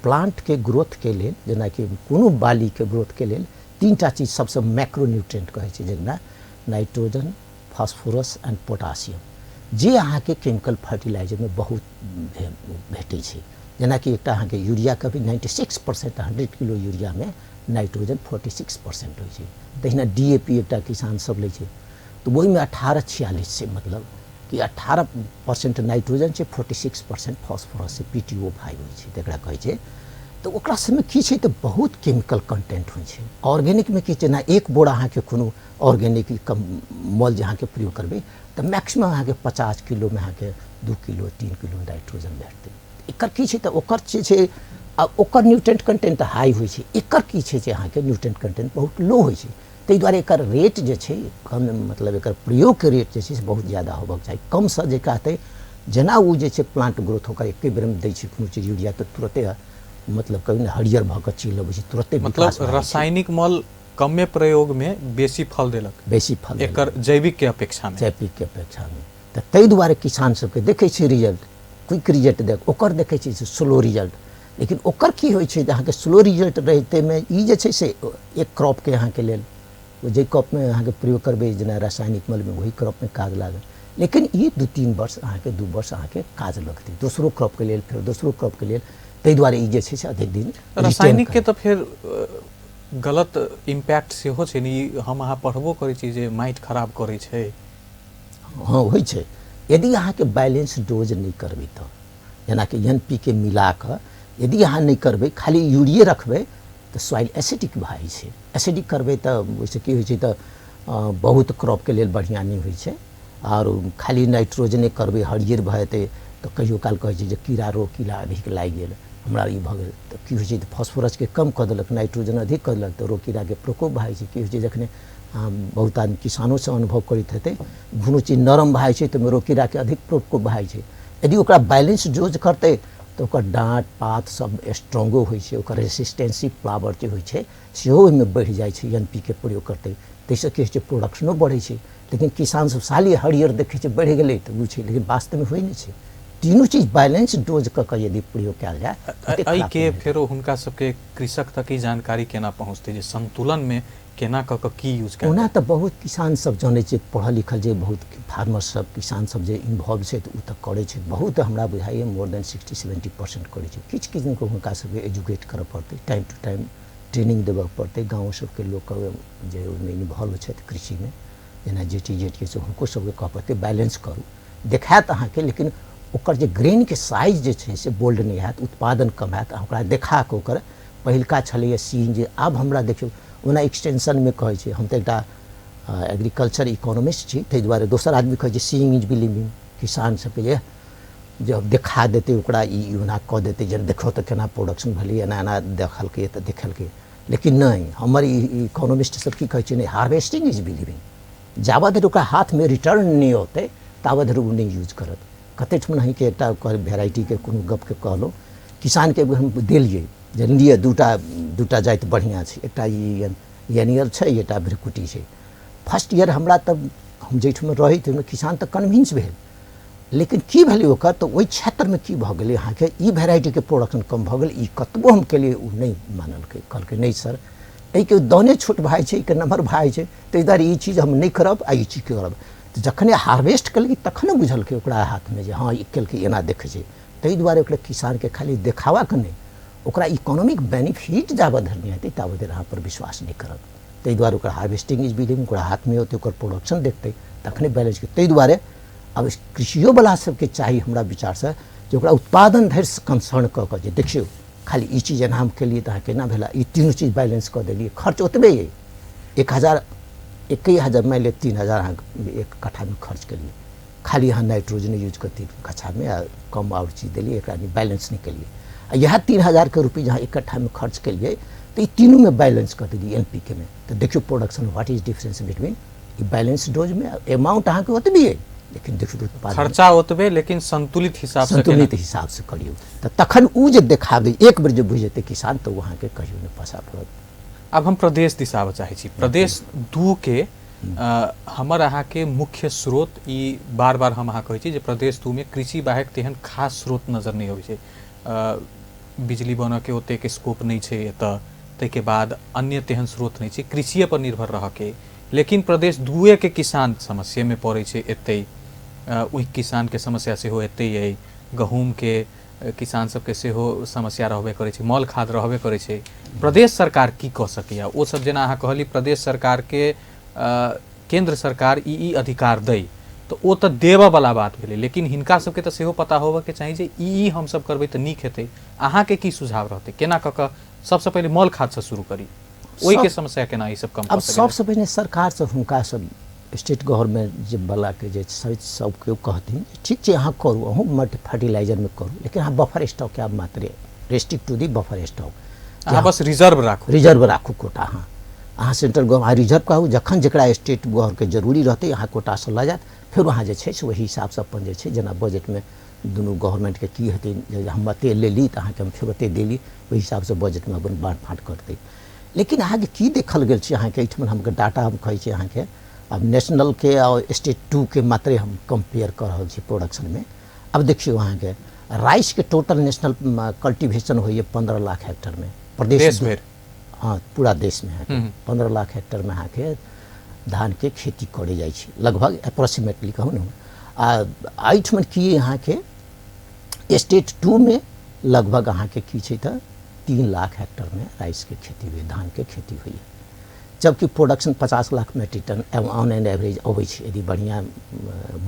प्लांटके ग्रोथके लेल, जेनाकि कोनो बालीके ग्रोथके लेल तीन टा चीज सबसँ मैक्रो न्यूट्रिएंट कहै छै, जेना नाइट्रोजन, फास्फोरस एंड पोटासियम, जे अहाँके केमिकल फर्टिलाइजरमे बहुत भेटै छै। जेनाकि एकटा अहाँके यूरियाके भी 96%, 100 किलो यूरियामे नाइट्रोजन 46% होइ छै। तहिना डीएपी एकटा किसान सब लै छै तऽ ओहिमे 18:46 छै, मतलब कि 18% नाइट्रोजन छै, 46% फॉस्फोरस छै। पीटीओ 5 होइ छै तकरा कहै छै। तऽ ओकरा सबमे की छै तऽ बहुत केमिकल कंटेंट होइ छै। ऑर्गेनिकमे की छै ना, एक बोरा अहाँके कोनो ऑर्गेनिक कम मल जे अहाँके प्रयोग करबै तऽ मैक्सिमम अहाँके 50 किलोमे अहाँके 2 किलो, 3 किलो नाइट्रोजन भेटतै। एकर की छै तऽ ओकर जे छै आ ओकर न्यूट्रेंट कंटेंट हाई होइ छै। एकर की छै जे अहाँके न्यूट्रेंट कंटेंट बहुत लो होइ छै, ताहि दुआरे एकर रेट जे छै कम, मतलब एकर प्रयोगके रेट जे छै से बहुत ज्यादा होबक चाही। कमसँ जे कहतै जेना ओ जे छै प्लांट ग्रोथ ओकर एके बेरमे दै छै कोनो चीज यूरिया तऽ तुरते मतलब कभी ने हरियर भऽ कऽ चलि अबै छै, तुरते मतलब रासायनिक मल कमे प्रयोग में बेसी फल देलक, बेसी फल एकर जैविक के अपेक्षा में, जैविक के अपेक्षा में। तऽ ताहि दुआरे किसान सबके देखै छै रिजल्ट, क्विक रिजल्ट देख, ओकर देखै छै स्लो रिजल्ट। लेकिन ओकर की होइ छै जे अहाँके स्लो रिजल्ट रहितेमे ई जे छै से एक क्रॉपके अहाँके लेल जाहि क्रॉपमे अहाँके प्रयोग करबै जेना रासायनिक मलमे ओही क्रॉपमे काज लागत, लेकिन ई 2-3 वर्ष अहाँके 2 वर्ष अहाँके काज लगतै दोसरो क्रॉपके लेल, फेर दोसरो क्रॉपके लेल। ताहि दुआरे ई जे छै से अधिक दिन रासायनिक के तऽ फेर गलत इम्पैक्ट सेहो छै ने, ई हम अहाँ पढ़बो करै छी जे माटि खराब करै छै। हँ होइ छै, यदि अहाँके बैलेंस डोज नहि करबै तऽ, जेनाकि एन पी के मिला कऽ यदि अहाँ नहि करबै, खाली यूरिये रखबै तऽ सॉइल एसिडिक भऽ जाइ छै। एसिडिक करबै तऽ ओहिसँ की होइ छै तऽ बहुत क्रॉपके लेल बढ़िआँ नहि होइ छै। आओर खाली नाइट्रोजने करबै हरियर भऽ जेतै तऽ कहियो काल कहै छै जे कीड़ा रोग कीड़ा अधिक लागि गेल हमरा ई भऽ गेल, तऽ की होइ छै तऽ फॉस्फोरसके कम कऽ देलक, नाइट्रोजन अधिक कऽ देलक, तऽ रोग कीड़ाके प्रकोप भऽ जाइ छै। की होइ छै जखने बहुत आदमी किसानोसँ अनुभव करैत हेतै, कोनो चीज नरम भऽ जाइ छै तऽ ओहिमे रोग कीड़ाके अधिक प्रकोप भऽ जाइ छै। यदि ओकरा बैलेंस डोज करतै तऽ ओकर डाँट पात सब स्ट्रॉन्गो होइ छै, ओकर रेसिस्टेंसी पावर जे होइ छै सेहो ओहिमे बढ़ि जाइ छै एन पी के प्रयोग करतै, ताहिसँ की होइ छै प्रोडक्शनो बढ़ै छै। लेकिन किसान सब साली हरियर देखै छै बढ़ि गेलै तऽ ओ छै, लेकिन वास्तवमे होइ नहि छै। तीनू चीज बैलेंस डोज कऽ कऽ यदि प्रयोग कयल जाय एहिके फेरो हुनका सबके कृषक तक ई जानकारी केना पहुँचतै जे संतुलनमे केना कऽ कऽ की यूज कयल? ओना तऽ बहुत किसान सब जनै छै, पढ़ल लिखल जे बहुत फार्मर सब किसान सब जे इन्वॉल्व छै तऽ ओ तऽ करै छै बहुत, हमरा बुझाइए मोर देन 60-70% करै छै। किछु किछु हुनका सबके एजुकेट करऽ पड़तै, टाइम टू टाइम ट्रेनिंग देबऽ पड़तै गाँव सबके लोकके जे ओहिमे इन्वॉल्व छथि कृषिमे, जेना जे टी जे टी हुनको सबके कहऽ पड़तै बैलेंस करू, देखायत अहाँके लेकिन ओकर जे ग्रेनके साइज जे छै से बोल्ड नहि हैत, उत्पादन कम हैत। ओकरा देखा कऽ ओकर पहिलका छलैए सीन जे आब हमरा देखियौ ओना एक्सटेंशनमे कहै छै, हम तऽ एकटा एग्रीकल्चर इकोनोमिस्ट छी ताहि दुआरे दोसर आदमी कहै छै सीइंग is believing, किसान सबके जे जब देखा देतै ओकरा ई ओना कऽ देतै जे देखो तऽ केना प्रोडक्शन भेलै एना एना देखलकै तऽ देखलकै, लेकिन नहि हमर ई इकोनोमिस्ट सब की कहै छै नहि, हार्वेस्टिंग is believing, जाबत धरि ओकरा हाथमे रिटर्न नहि औतै ताबत धरि ओ नहि यूज करत। कतेक ठमन अहीँके एकटा वेराइटीके कोनो गपके कहलहुँ, किसानके एगो हम देलियै जे लिअ दूटा जाति बढ़िआँ छै, एकटा ई एनियल छै एकटा भ्रिकुटी छै। फर्स्ट ईयर हमरा तऽ हम जाहिठाम रही ताहिमे किसान तऽ कन्विन्स भेल, लेकिन की भेलै ओकर तऽ ओहि क्षेत्रमे की भऽ गेलै अहाँके ई वेराइटीके प्रोडक्शन कम भऽ गेल। ई कतबो हम केलियै ओ नहि मानलकै, कहलकै नहि सर एहिके दाने छोट भऽ जाइ छै, एहिके नमहर भऽ जाइ छै, ताहि दुआरे ई चीज हम नहि करब आ ई चीज करब। तऽ जखने हार्वेस्ट केलकै तखने बुझलकै ओकरा हाथमे जे हँ ई केलकै एना देखै छै। ताहि दुआरे ओकरा किसानके खाली देखावाके नहि, ओकरा इकोनॉमिक बेनिफिट जाबत धरि नहि हेतै ताबत धरि अहाँ पर विश्वास नहि करत। ताहि दुआरे ओकरा हार्वेस्टिंग is believing, ओकरा हाथमे होतै ओकर प्रोडक्शन देखतै तखने बैलेंस। ताहि दुआरे आब कृषियोवला सबके चाही हमरा विचारसँ जे ओकरा उत्पादन धरि कंसर्न कऽ कऽ जे देखियौ खाली ई चीज एना हम केलियै तऽ अहाँ केना भेलै, ई तीनू चीज बैलेंस कऽ देलियै, खर्च ओतबे अइ 1000 1000 मानि लिअ 3000 अहाँ एक कट्ठामे खर्च केलियै, खाली अहाँ नाइट्रोजन यूज कऽ 3 कट्ठामे आ कम आओर चीज देलियै, एकरा बैलेंस नहि केलियै, आ इएह 3000के रुपैआ अहाँ एक कट्ठामे खर्च केलियै तऽ ई तीनूमे बैलेंस कऽ देलियै एन पी के मे, तऽ देखियौ production what is difference between ई बैलेंस डोजमे अमाउंट अहाँके ओतबी अइ लेकिन देखियौ उत्पादन खर्चा ओतबे लेकिन संतुलित हिसाब से संतुलित हिसाब से करियौ तऽ तखन ओ जे देखाबै एक बेर जे बुझि जेतै किसान तऽ ओ अहाँके कहियो नहि पाछा पड़त। आब हम प्रदेश दिस आबऽ चाहै छी। प्रदेश 2 के हमर अहाँके मुख्य स्रोत ई बार बार हम अहाँ कहै छी जे प्रदेश 2 मे कृषि बाहेक तेहन खास स्रोत नजर नहि अबै छै। बिजली बनऽके ओतेक स्कोप नहि छै एतऽ, ताहिके बाद अन्य तेहन स्रोत नहि छै, कृषिए पर निर्भर रहऽके। लेकिन प्रदेश 2 के किसान समस्यामे पड़ै छै एतै, ओहि किसानके समस्या सेहो एतै अइ, गहूँमके किसान सबके सेहो समस्या रहबे करै छै, मल खाद रहबे करै छै। प्रदेश सरकार की कऽ सकैया ओ सब? जेना अहाँ कहली प्रदेश सरकारके केंद्र सरकार ई अधिकार दै तऽ ओ तऽ देबऽ वाला बात भेलै, लेकिन हिनका सबके तऽ सेहो पता होबऽके चाही जे ई हमसब करबै तऽ नीक हेतै। अहाँके की सुझाव रहतै केना कऽ कऽ सबसँ पहिले मल खादसँ शुरू करी, ओहिके समस्या केना ई सब कम? अब सबसँ पहिने सरकारसँ हुनका सब स्टेट गवर्नमेंट जे वालाके जे सब केओ कहथिन ठीक छै अहाँ करू, अहूँ मल्टी फर्टिलाइजरमे करू, लेकिन अहाँ बफर स्टॉकके आब मात्रे Restrict to the buffer stock. अहाँ बस रिजर्व राखू, रिजर्व राखू कोटा। अहाँ अहाँ सेंट्रल गवर्नमेंट रिजर्व कहू, जखन जकरा स्टेट के जरूरी रहतै अहाँ कोटासँ लऽ जायत, फेर अहाँ जे छै से ओहि हिसाबसँ अपन जे छै जेना बजटमे दुनू गवर्नमेंटके की हेतै, जे हम एतेक लेली तऽ अहाँके हम फेर ओतेक देली, ओहि हिसाबसँ बजटमे अपन बाँट फाँट करतै। लेकिन अहाँके की देखल गेल छै अहाँके एहिठमन हमके डाटा हम कहै छी अहाँके, आब नेशनलके आओर स्टेट टूके मात्रे हम कम्पेयर कऽ रहल छी प्रोडक्शनमे। आब देखियौ अहाँके राइसके टोटल नेशनल कल्टिवेशन होइए 15 लाख हेक्टरमे प्रदेश देश भरि। हाँ, पूरा देशमे अहाँके 15 लाख हेक्टरमे अहाँके धानके खेती करे जाइ छै लगभग, अप्रोक्सीमेटली कहू ने। आ एहिठमन की अहाँके स्टेट टूमे लगभग अहाँके की छै तऽ 3 लाख हेक्टरमे राइसके खेती होइए, धानके खेती होइए, जबकि production 50 lakh metric ton on an average अबै छै। यदि बढ़िआँ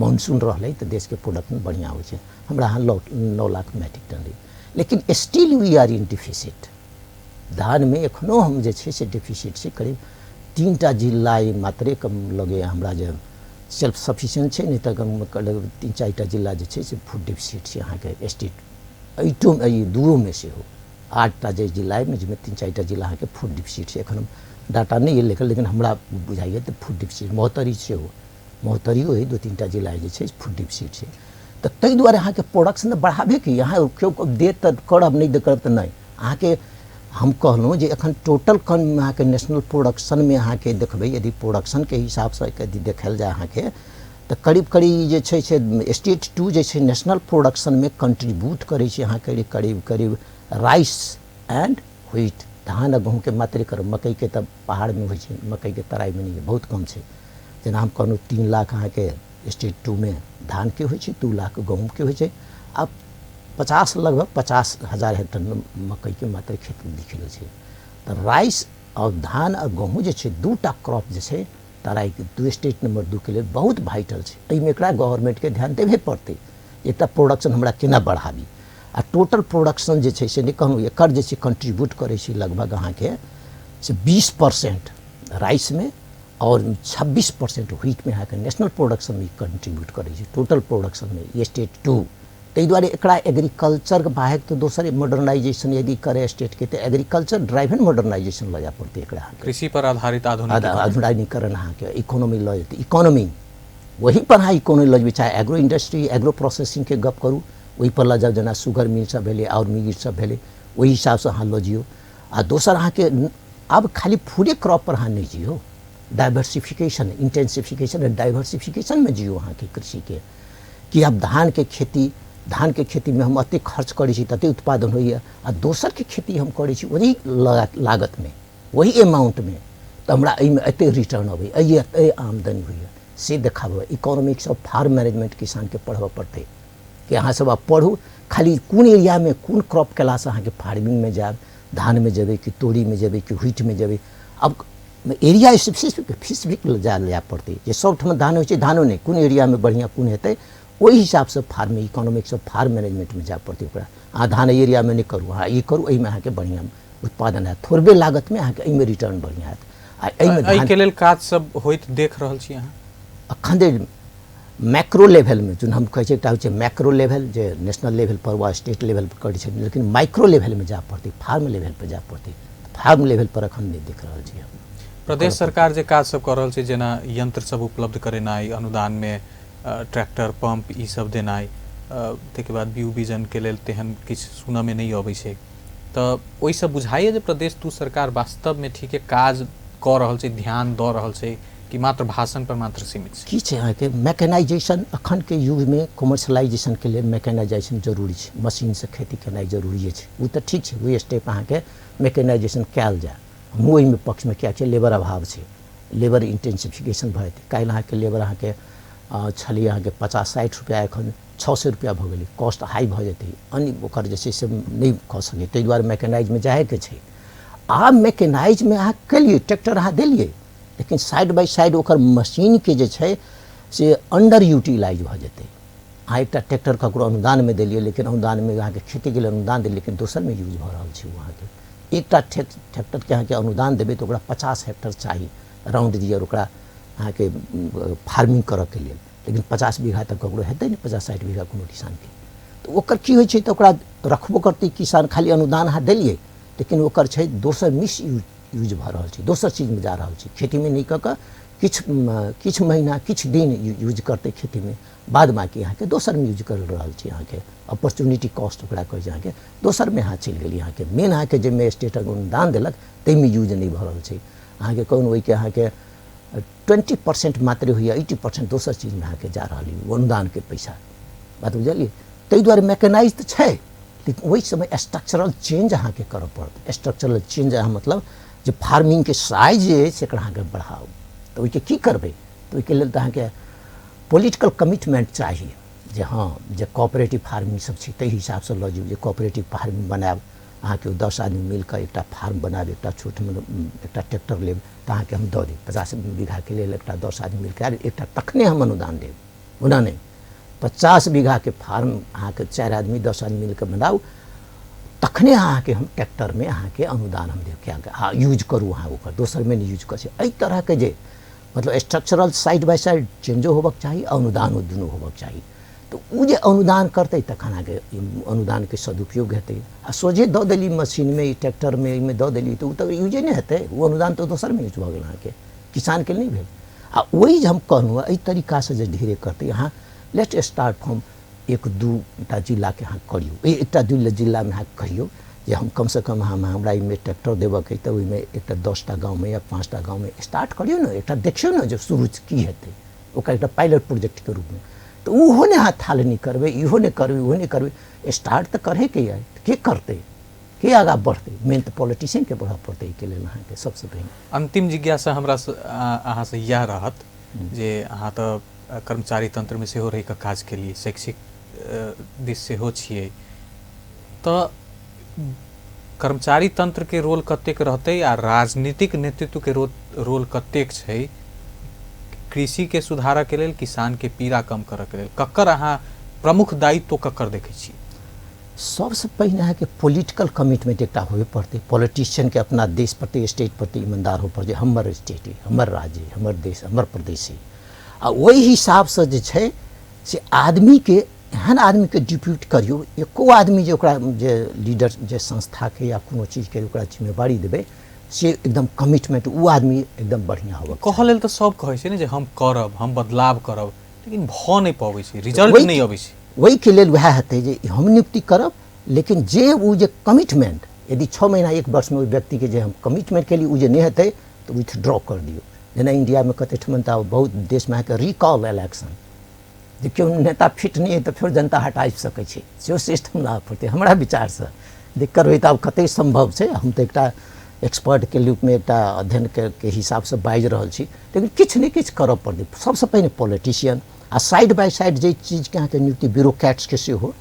मानसून रहलै तऽ देशके प्रोडक्शन बढ़िआँ होइ छै। हमरा अहाँ 9 लाख मैट्रिक टन रहै, लेकिन still we are in deficit. धानमे एखनो हम जे छै से डिफिसिट छै। करीब 3टा जिला मात्रे कम लगैए हमरा जे सेल्फ सफिशिएंट छै, नहि तऽ 3-4टा जिला जे छै से फूड डिफिसिट छै अहाँके स्टेट एटो एहि दूओमे सेहो। 8टा जे जिलामे जाहिमे 3-4टा जिला अहाँके फूड डिफिसिट छै। एखन हम डाटा नहि लेखल, लेकिन हमरा बुझाइए तऽ फूड डिफिसिट महोत्तरी सेहो, महोत्तरियो है 2-3टा जिला जे छै फूड डिफिसिट छै। तऽ ताहि दुआरे अहाँके प्रोडक्शन तऽ बढ़ाबेके, अहाँ केओ देत तऽ करब, नहि करब तऽ नहि। अहाँके हम कहलहुँ जे एखन टोटल कम अहाँके नेशनल प्रोडक्शनमे अहाँके देखबै, यदि प्रोडक्शनके हिसाबसँ यदि देखल जाय अहाँके तऽ करीब करीब जे छै से स्टेट टू जे छै नेशनल प्रोडक्शनमे कंट्रीब्यूट करै छै अहाँके करीब करीब राइस एंड व्हीट, धान आ गहूँमके मात्रे करब। मकइके तऽ पहाड़मे होइ छै, मकइके तराइमे नहि, बहुत कम छै। जेना हम कहलहुँ 3 लाख अहाँके स्टेट टूमे धानके होइ छै, 2 लाख गहूँमके होइ छै, आ 50 लगभग 50,000 हेक्टरमे मकइके मात्र खेती दिखेलो छै। तऽ राइस आओर धान आ गहूँम जे छै 2टा क्रॉप जे छै तराइके 2 स्टेट नंबर 2 के लेल बहुत वाइटल छै। एहिमे एकरा गवर्नमेंटके ध्यान देबे पड़तै, एकटा प्रोडक्शन हमरा केना बढ़ाबी। आ टोटल प्रोडक्शन जे छै से नहि कहलहुँ, एकर जे छै कंट्रीब्यूट करै छै लगभग अहाँके से 20% राइसमे और 26% व्हीटमे अहाँके नेशनल प्रोडक्शनमे कंट्रीब्यूट करै छै टोटल प्रोडक्शनमे स्टेट टू। ताहि दुआरे एकरा एग्रीकल्चरके बाहेक तऽ दोसर मॉडर्नाइजेशन यदि करे स्टेटके तऽ एग्रीकल्चर ड्राइवन मॉडर्नाइजेशन लऽ जाय पड़तै एकरा। कृषि पर आधारित आधुनिकीकरण अहाँके इकोनॉमी लऽ जेतै, इकोनॉमी वही पर अहाँ इकोनॉमी लऽ जेबै, चाहे एग्रो इंडस्ट्री एग्रो प्रोसेसिंगके गप करू ओहि पर लऽ जाउ, जेना शुगर मिल सब भेलै आओर मिल सब भेलै ओहि हिसाबसँ अहाँ लऽ जियौ। आ दोसर अहाँके आब खाली फूडे क्रॉप पर अहाँ नहि जियौ, डाइवर्सिफिकेशन इंटेंसिफिकेशन एंड डाइवर्सिफिकेशनमे जियौ अहाँके कृषिके। कि आब धानके खेती, धानके खेतीमे हम एतेक खर्च करै छी ततेक उत्पादन होइए, आ दोसरके खेती हम करै छी वही लागतमे वही अमाउंटमे, तऽ हमरा एहिमे एतेक रिटर्न अबैए, एहि आमदनी होइए, से देखाबऽ। इकोनॉमिक्स ऑफ फार्म मैनेजमेंट किसानके पढ़बऽ पड़तै कि अहाँ सब आब पढ़ू, खाली कोन एरियामे कोन क्रॉप केलासँ अहाँके फार्मिंगमे जायब, धानमे जेबै कि तोरीमे जेबै कि व्हीटमे जेबै, आब एरिया स्पेसिफिक जाय पड़तै। जे सबठाम धान होइ छै धानो नहि, कोन एरियामे बढ़िआँ कोन हेतै ओहि हिसाबसँ फार्म इकोनॉमिक्स ऑफ फार्म मैनेजमेंटमे जाय पड़तै ओकरा। अहाँ धान एहि एरियामे नहि करू, अहाँ ई करू, एहिमे अहाँके बढ़िआँ उत्पादन हैत, थोड़बे लागतमे अहाँके एहिमे रिटर्न बढ़िआँ हैत। आ एहिमे एहिके लेल काज सब होइत देख रहल छी अहाँ अखन धरि मैक्रो लेवलमे, जोन हम कहै छियै एकटा होइ छै मैक्रो लेवल जे नेशनल लेवल पर वा स्टेट लेवल पर करै छै, लेकिन माइक्रो लेवलमे जाय पड़तै, फार्म लेवल पर जाय पड़तै। फार्म लेवल पर अखन नहि देख रहल छी हम। प्रदेश सरकार जे काज सब कऽ रहल छै, जेना यंत्र सब उपलब्ध करेनाइ, अनुदानमे ट्रैक्टर पंप ई सब देनाइ, ताहिके बाद बीउ बीजनके लेल तेहन किछु सुनऽमे नहि अबै छै, तऽ ओहिसँ बुझाइए जे प्रदेश 2 सरकार वास्तवमे ठीके काज कऽ रहल छै, ध्यान दऽ रहल छै कि मात्र भाषण पर मात्र सीमित छै? की छै अहाँके मैकेनाइजेशन अखनके युगमे कमर्शलाइजेशनके लेल मैकेनाइजेशन जरूरी छै, मशीनसँ खेती केनाइ जरूरी छै, ओ तऽ ठीक छै, ओ स्टेप अहाँके मैकेनाइजेशन कयल जाय, हमहूँ ओहिमे पक्षमे, किएक छै लेबर अभाव छै, लेबर इंटेंसिफिकेशन भऽ जेतै। काल्हि अहाँके लेबर अहाँके छलै अहाँके 50-60 रुपैआ, एखन 600 रुपैआ भऽ गेलै, कॉस्ट हाई भऽ जेतै, अन्य ओकर जे छै से नहि कऽ सकै, ताहि दुआरे मैकेनाइजमे जाइके छै। आब मैकेनाइजमे अहाँ केलियै, ट्रैक्टर अहाँ देलियै, लेकिन साइड बाइ साइड ओकर मशीनके जे छै से अंडर यूटिलाइज भऽ जेतै। अहाँ एकटा ट्रैक्टर ककरो अनुदानमे देलियै, लेकिन अनुदानमे अहाँके खेतीके लेल अनुदान देलियै, लेकिन दोसरमे यूज भऽ रहल छै ओ। अहाँके एकटा ट्रैक्टरके अहाँके अनुदान देबै तऽ ओकरा 50 हेक्टर चाही राउंड दियर ओकरा अहाँके फार्मिंग करऽके लेल, लेकिन 50 बीघा तऽ ककरो हेतै नहि, 50-60 बीघा कोनो किसानके। तऽ ओकर की होइ छै, तऽ ओकरा रखबो करतै किसान, खाली अनुदान अहाँ देलियै लेकिन ओकर छै दोसर मिस यूज भऽ रहल छै, दोसर चीजमे जा रहल छै, खेतीमे नहि कऽ कऽ किछु किछु महीना किछु दिन यूज करतै खेतीमे, बाद बाकी अहाँके दोसरमे यूज कर रहल छै। अहाँके अपॉर्चुनिटी कॉस्ट ओकरा कहै छै, अहाँके दोसरमे अहाँ चलि गेली, अहाँके मेन अहाँके जाहिमे स्टेट अनुदान देलक ताहिमे यूज नहि भऽ रहल छै। अहाँके कोन ओहिके अहाँके 20% मात्रे होइए, 80% दोसर चीजमे अहाँके जा रहल यऽ अनुदानके पैसा। बात बुझलियै? ताहि दुआरे मैकेनाइज तऽ छै, लेकिन ओहि समय स्ट्रक्चरल चेंज अहाँके करऽ पड़त। स्ट्रक्चरल चेंज अहाँ मतलब जे फार्मिंगके साइज जे अछि एकरा अहाँके बढ़ाउ, तऽ ओहिके की करबै, तऽ ओहिके लेल तऽ अहाँके पोलिटिकल कमिटमेंट चाही जे हँ जे कोऑपरेटिव फार्मिंग सब छै ताहि हिसाबसँ लऽ जाउ, जे कोऑपरेटिव फार्मिंग बनायब, अहाँके 10 आदमी मिलकऽ एकटा फार्म बनायब, एकटा छोट एकटा ट्रैक्टर लेब तऽ अहाँके हम दऽ देब 50 बीघाके लेल, एकटा 10 आदमी मिलकऽ एकटा, तखने हम अनुदान देब, ओना नहि। 50 बीघाके फार्म अहाँके 4 आदमी 10 आदमी मिलकऽ बनाउ, तखने अहाँके हम ट्रैक्टरमे अहाँके अनुदान हम देब, क्या यूज करू अहाँ ओकर, दोसरमे नहि यूज कऽ। एहि तरहके जे मतलब स्ट्रक्चरल साइड बाय साइड चेंजो होबक चाही, अनुदानो दुनू होबक चाही। तऽ ओ जे अनुदान करतै तखन अहाँके अनुदानके सदुपयोग हेतै। आ सोझे दऽ देली मशीनमे, ई ट्रैक्टरमे, एहिमे दऽ देली तऽ ओ तऽ यूजे नहि हेतै, ओ अनुदान तऽ दोसरमे यूज भऽ गेल, अहाँके किसानके नहि भेल। आ ओहि जे हम कहलहुँ एहि तरीकासँ जे धीरे करतै, अहाँ let start from 1-2 टा जिलाके अहाँ करियौ, 1-2 जिलामे अहाँ कहियौ जे हम कमसँ कम हमरा एहिमे ट्रैक्टर देबऽके तऽ ओहिमे एकटा 10टा गाँवमे या 5टा गाँवमे स्टार्ट करियौ ने, एकटा देखियौ ने जे शुरू की हेतै, ओकर एकटा पायलट प्रोजेक्टके रूपमे। तऽ ओहो नहि अहाँ थाल नहि करबै, इहो नहि करबै, ओहो नहि करबै, स्टार्ट तऽ करैके यऽ, के करतै, के आगाँ बढ़तै, मेन तऽ पॉलिटिशियनके बढ़ऽ पड़तै एहिके लेल अहाँके सबसँ पहिने। अंतिम जिज्ञासा हमरा अहाँसँ इएह रहत जे अहाँ तऽ कर्मचारी तंत्रमे सेहो रहि कऽ काज केलियै, शैक्षिक दिस सेहो छियै, तऽ कर्मचारी तंत्रके रोल कतेक रहतै आ राजनीतिक नेतृत्वके रोल कतेक छै कृषिके सुधारऽके लेल, किसानके पीड़ा कम करऽके लेल, ककर अहाँ प्रमुख दायित्व ककर देखै छी? सबसँ पहिने अहाँके पोलिटिकल कमिटमेंट एकटा होबे पड़तै, पॉलिटिशियनके अपना देश प्रति, स्टेट प्रति ईमानदार होबे पड़तै, हमर स्टेट अइ, हमर राज्य अइ, हमर देश, हमर प्रदेश अइ। आ ओहि हिसाबसँ जे छै से आदमीके, एहन आदमीके डिप्यूट करियौ, एको आदमी जे ओकरा जे लीडर जे संस्थाके या कोनो चीजके ओकरा जिम्मेवारी देबै से एकदम कमिटमेंट ओ आदमी एकदम बढ़िआँ होबऽ। कहऽ लेल तऽ सब कहै छै ने जे हम करब, हम बदलाव करब, लेकिन भऽ नहि पबै छै, रिजल्ट नहि अबै छै। ओहिके लेल वएह हेतै जे हम नियुक्ति करब, लेकिन जे ओ जे कमिटमेंट यदि 6 महीना 1 वर्षमे ओहि व्यक्तिके जे हम कमिटमेंट केली ओ जे नहि हेतै तऽ विथड्रॉ कर दियौ। जेना इंडियामे कते ठमन तऽ बहुत देशमे अहाँके रिकॉल इलेक्शन, जे केओ नेता फिट नहि अइ तऽ फेर जनता हटा सकै छै, सेहो सिस्टम लाबऽ पड़तै हमरा विचारसँ। देख करबै तऽ आब कतेक सम्भव छै, हम तऽ एकटा एक्सपर्टके रूपमे एकटा अध्ययनके हिसाबसँ बाजि रहल छी, लेकिन किछु ने किछु करऽ पड़तै। सबसँ पहिने पॉलिटिशियन आ साइड बाय साइड जे चीजके अहाँके नियुक्ति ब्यूरोक्रेट्सके सेहो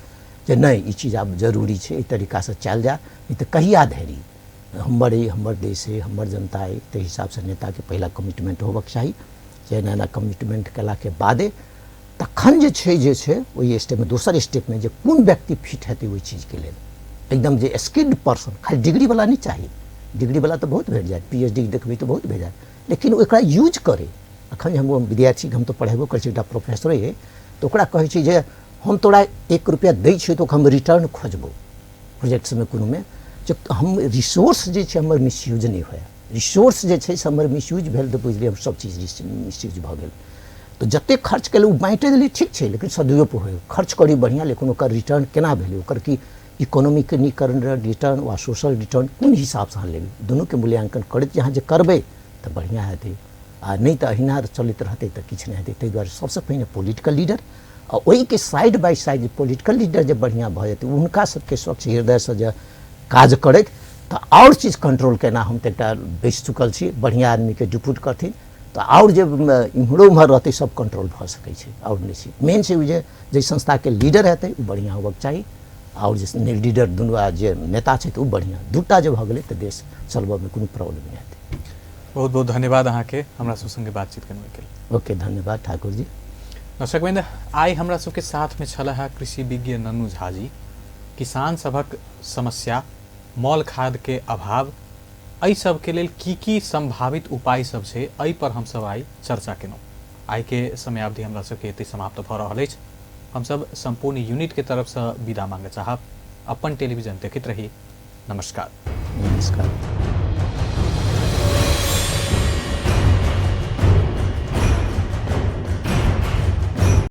जे नहि ई चीज आब जरूरी छै, एहि तरीकासँ चलि जाय, नहि तऽ कहिया धरि हमर अइ, हमर देश अइ, हमर जनता अइ, ताहि हिसाबसँ नेताके पहिला कमिटमेंट होबक चाही। जे एना एना कमिटमेंट केलाके बादे तखन जे छै जे छै ओहि स्टेपमे, दोसर स्टेपमे जे कोन व्यक्ति फिट हेतै ओहि चीजके लेल, एकदम जे स्किल्ड पर्सन, खाली डिग्रीवला नहि चाही, डिग्रीवला तऽ बहुत भेट जायत, PhD देखबै तऽ बहुत भेट जायत, लेकिन ओकरा यूज करै। अखन हम विद्यार्थीके हम तऽ पढ़ेबो करै छी, एकटा प्रोफेसरे अइ, तऽ ओकरा कहै छी जे हम तोरा 1 रुपैआ दै छियौ तऽ हम रिटर्न खोजबौ प्रोजेक्ट सबमे कोनोमे, जे हम रिसोर्स जे छै हमर मिसयूज नहि होए, रिसोर्स जे छै से हमर मिसयूज भेल तऽ बुझलियै हम सब चीज मिसयूज भऽ गेल। तऽ जतेक खर्च केलहुँ ओ बाँटि देलियै ठीक छै, लेकिन सदुपयोग होय, खर्च करी बढ़िआँ, लेकिन ओकर रिटर्न केना भेलै, ओकर की इकोनॉमिक रिटर्न वा सोशल रिटर्न कोन हिसाबसँ अहाँ लेबै, दुनूके मूल्यांकन करैत अहाँ जे करबै तऽ बढ़िआँ हेतै, आ नहि तऽ अहिना चलैत रहतै तऽ किछु नहि हेतै। ताहि दुआरे सबसँ पहिने पोलिटिकल लीडर आ ओहिके side by side political leader जे बढ़िआँ भऽ जेतै, हुनका सबके स्वच्छ हृदयसँ जे काज करैत तऽ आओर चीज कंट्रोल केना, हम तऽ एकटा बैसि चुकल छी, बढ़िआँ आदमीके डिप्यूट करथिन तऽ आओर जे इम्हरो उम्हर रहतै सब कंट्रोल भऽ सकै छै। आओर नहि छै मेन छै ओ जे जाहि संस्थाके लीडर हेतै ओ बढ़िआँ होबक चाही, आओर जे लीडर दुनू आ जे नेता छै तऽ ओ बढ़िआँ, दूटा जे भऽ गेलै तऽ देश चलबऽमे कोनो प्रॉब्लम नहि हेतै। बहुत बहुत धन्यवाद अहाँके हमरा सब संगे बातचीत करबाक लेल। ओके, धन्यवाद ठाकुर जी। दर्शक वृंद, आइ हमरा सबके साथमे छल है कृषि विज्ञ नन्नू झा जी। किसान सभक समस्या, मॉल खाद के अभाव, एहि सबके लेल की की संभावित उपाय सब छै, एहि पर हमसब आइ चर्चा केलहुँ। आइ के समयावधि हमरा सबके एतै समाप्त भऽ रहल अछि। हमसब सम्पूर्ण यूनिट के तरफसँ विदा मांगऽ चाहब। अपन टेलीविजन देखैत रही। नमस्कार। नमस्कार।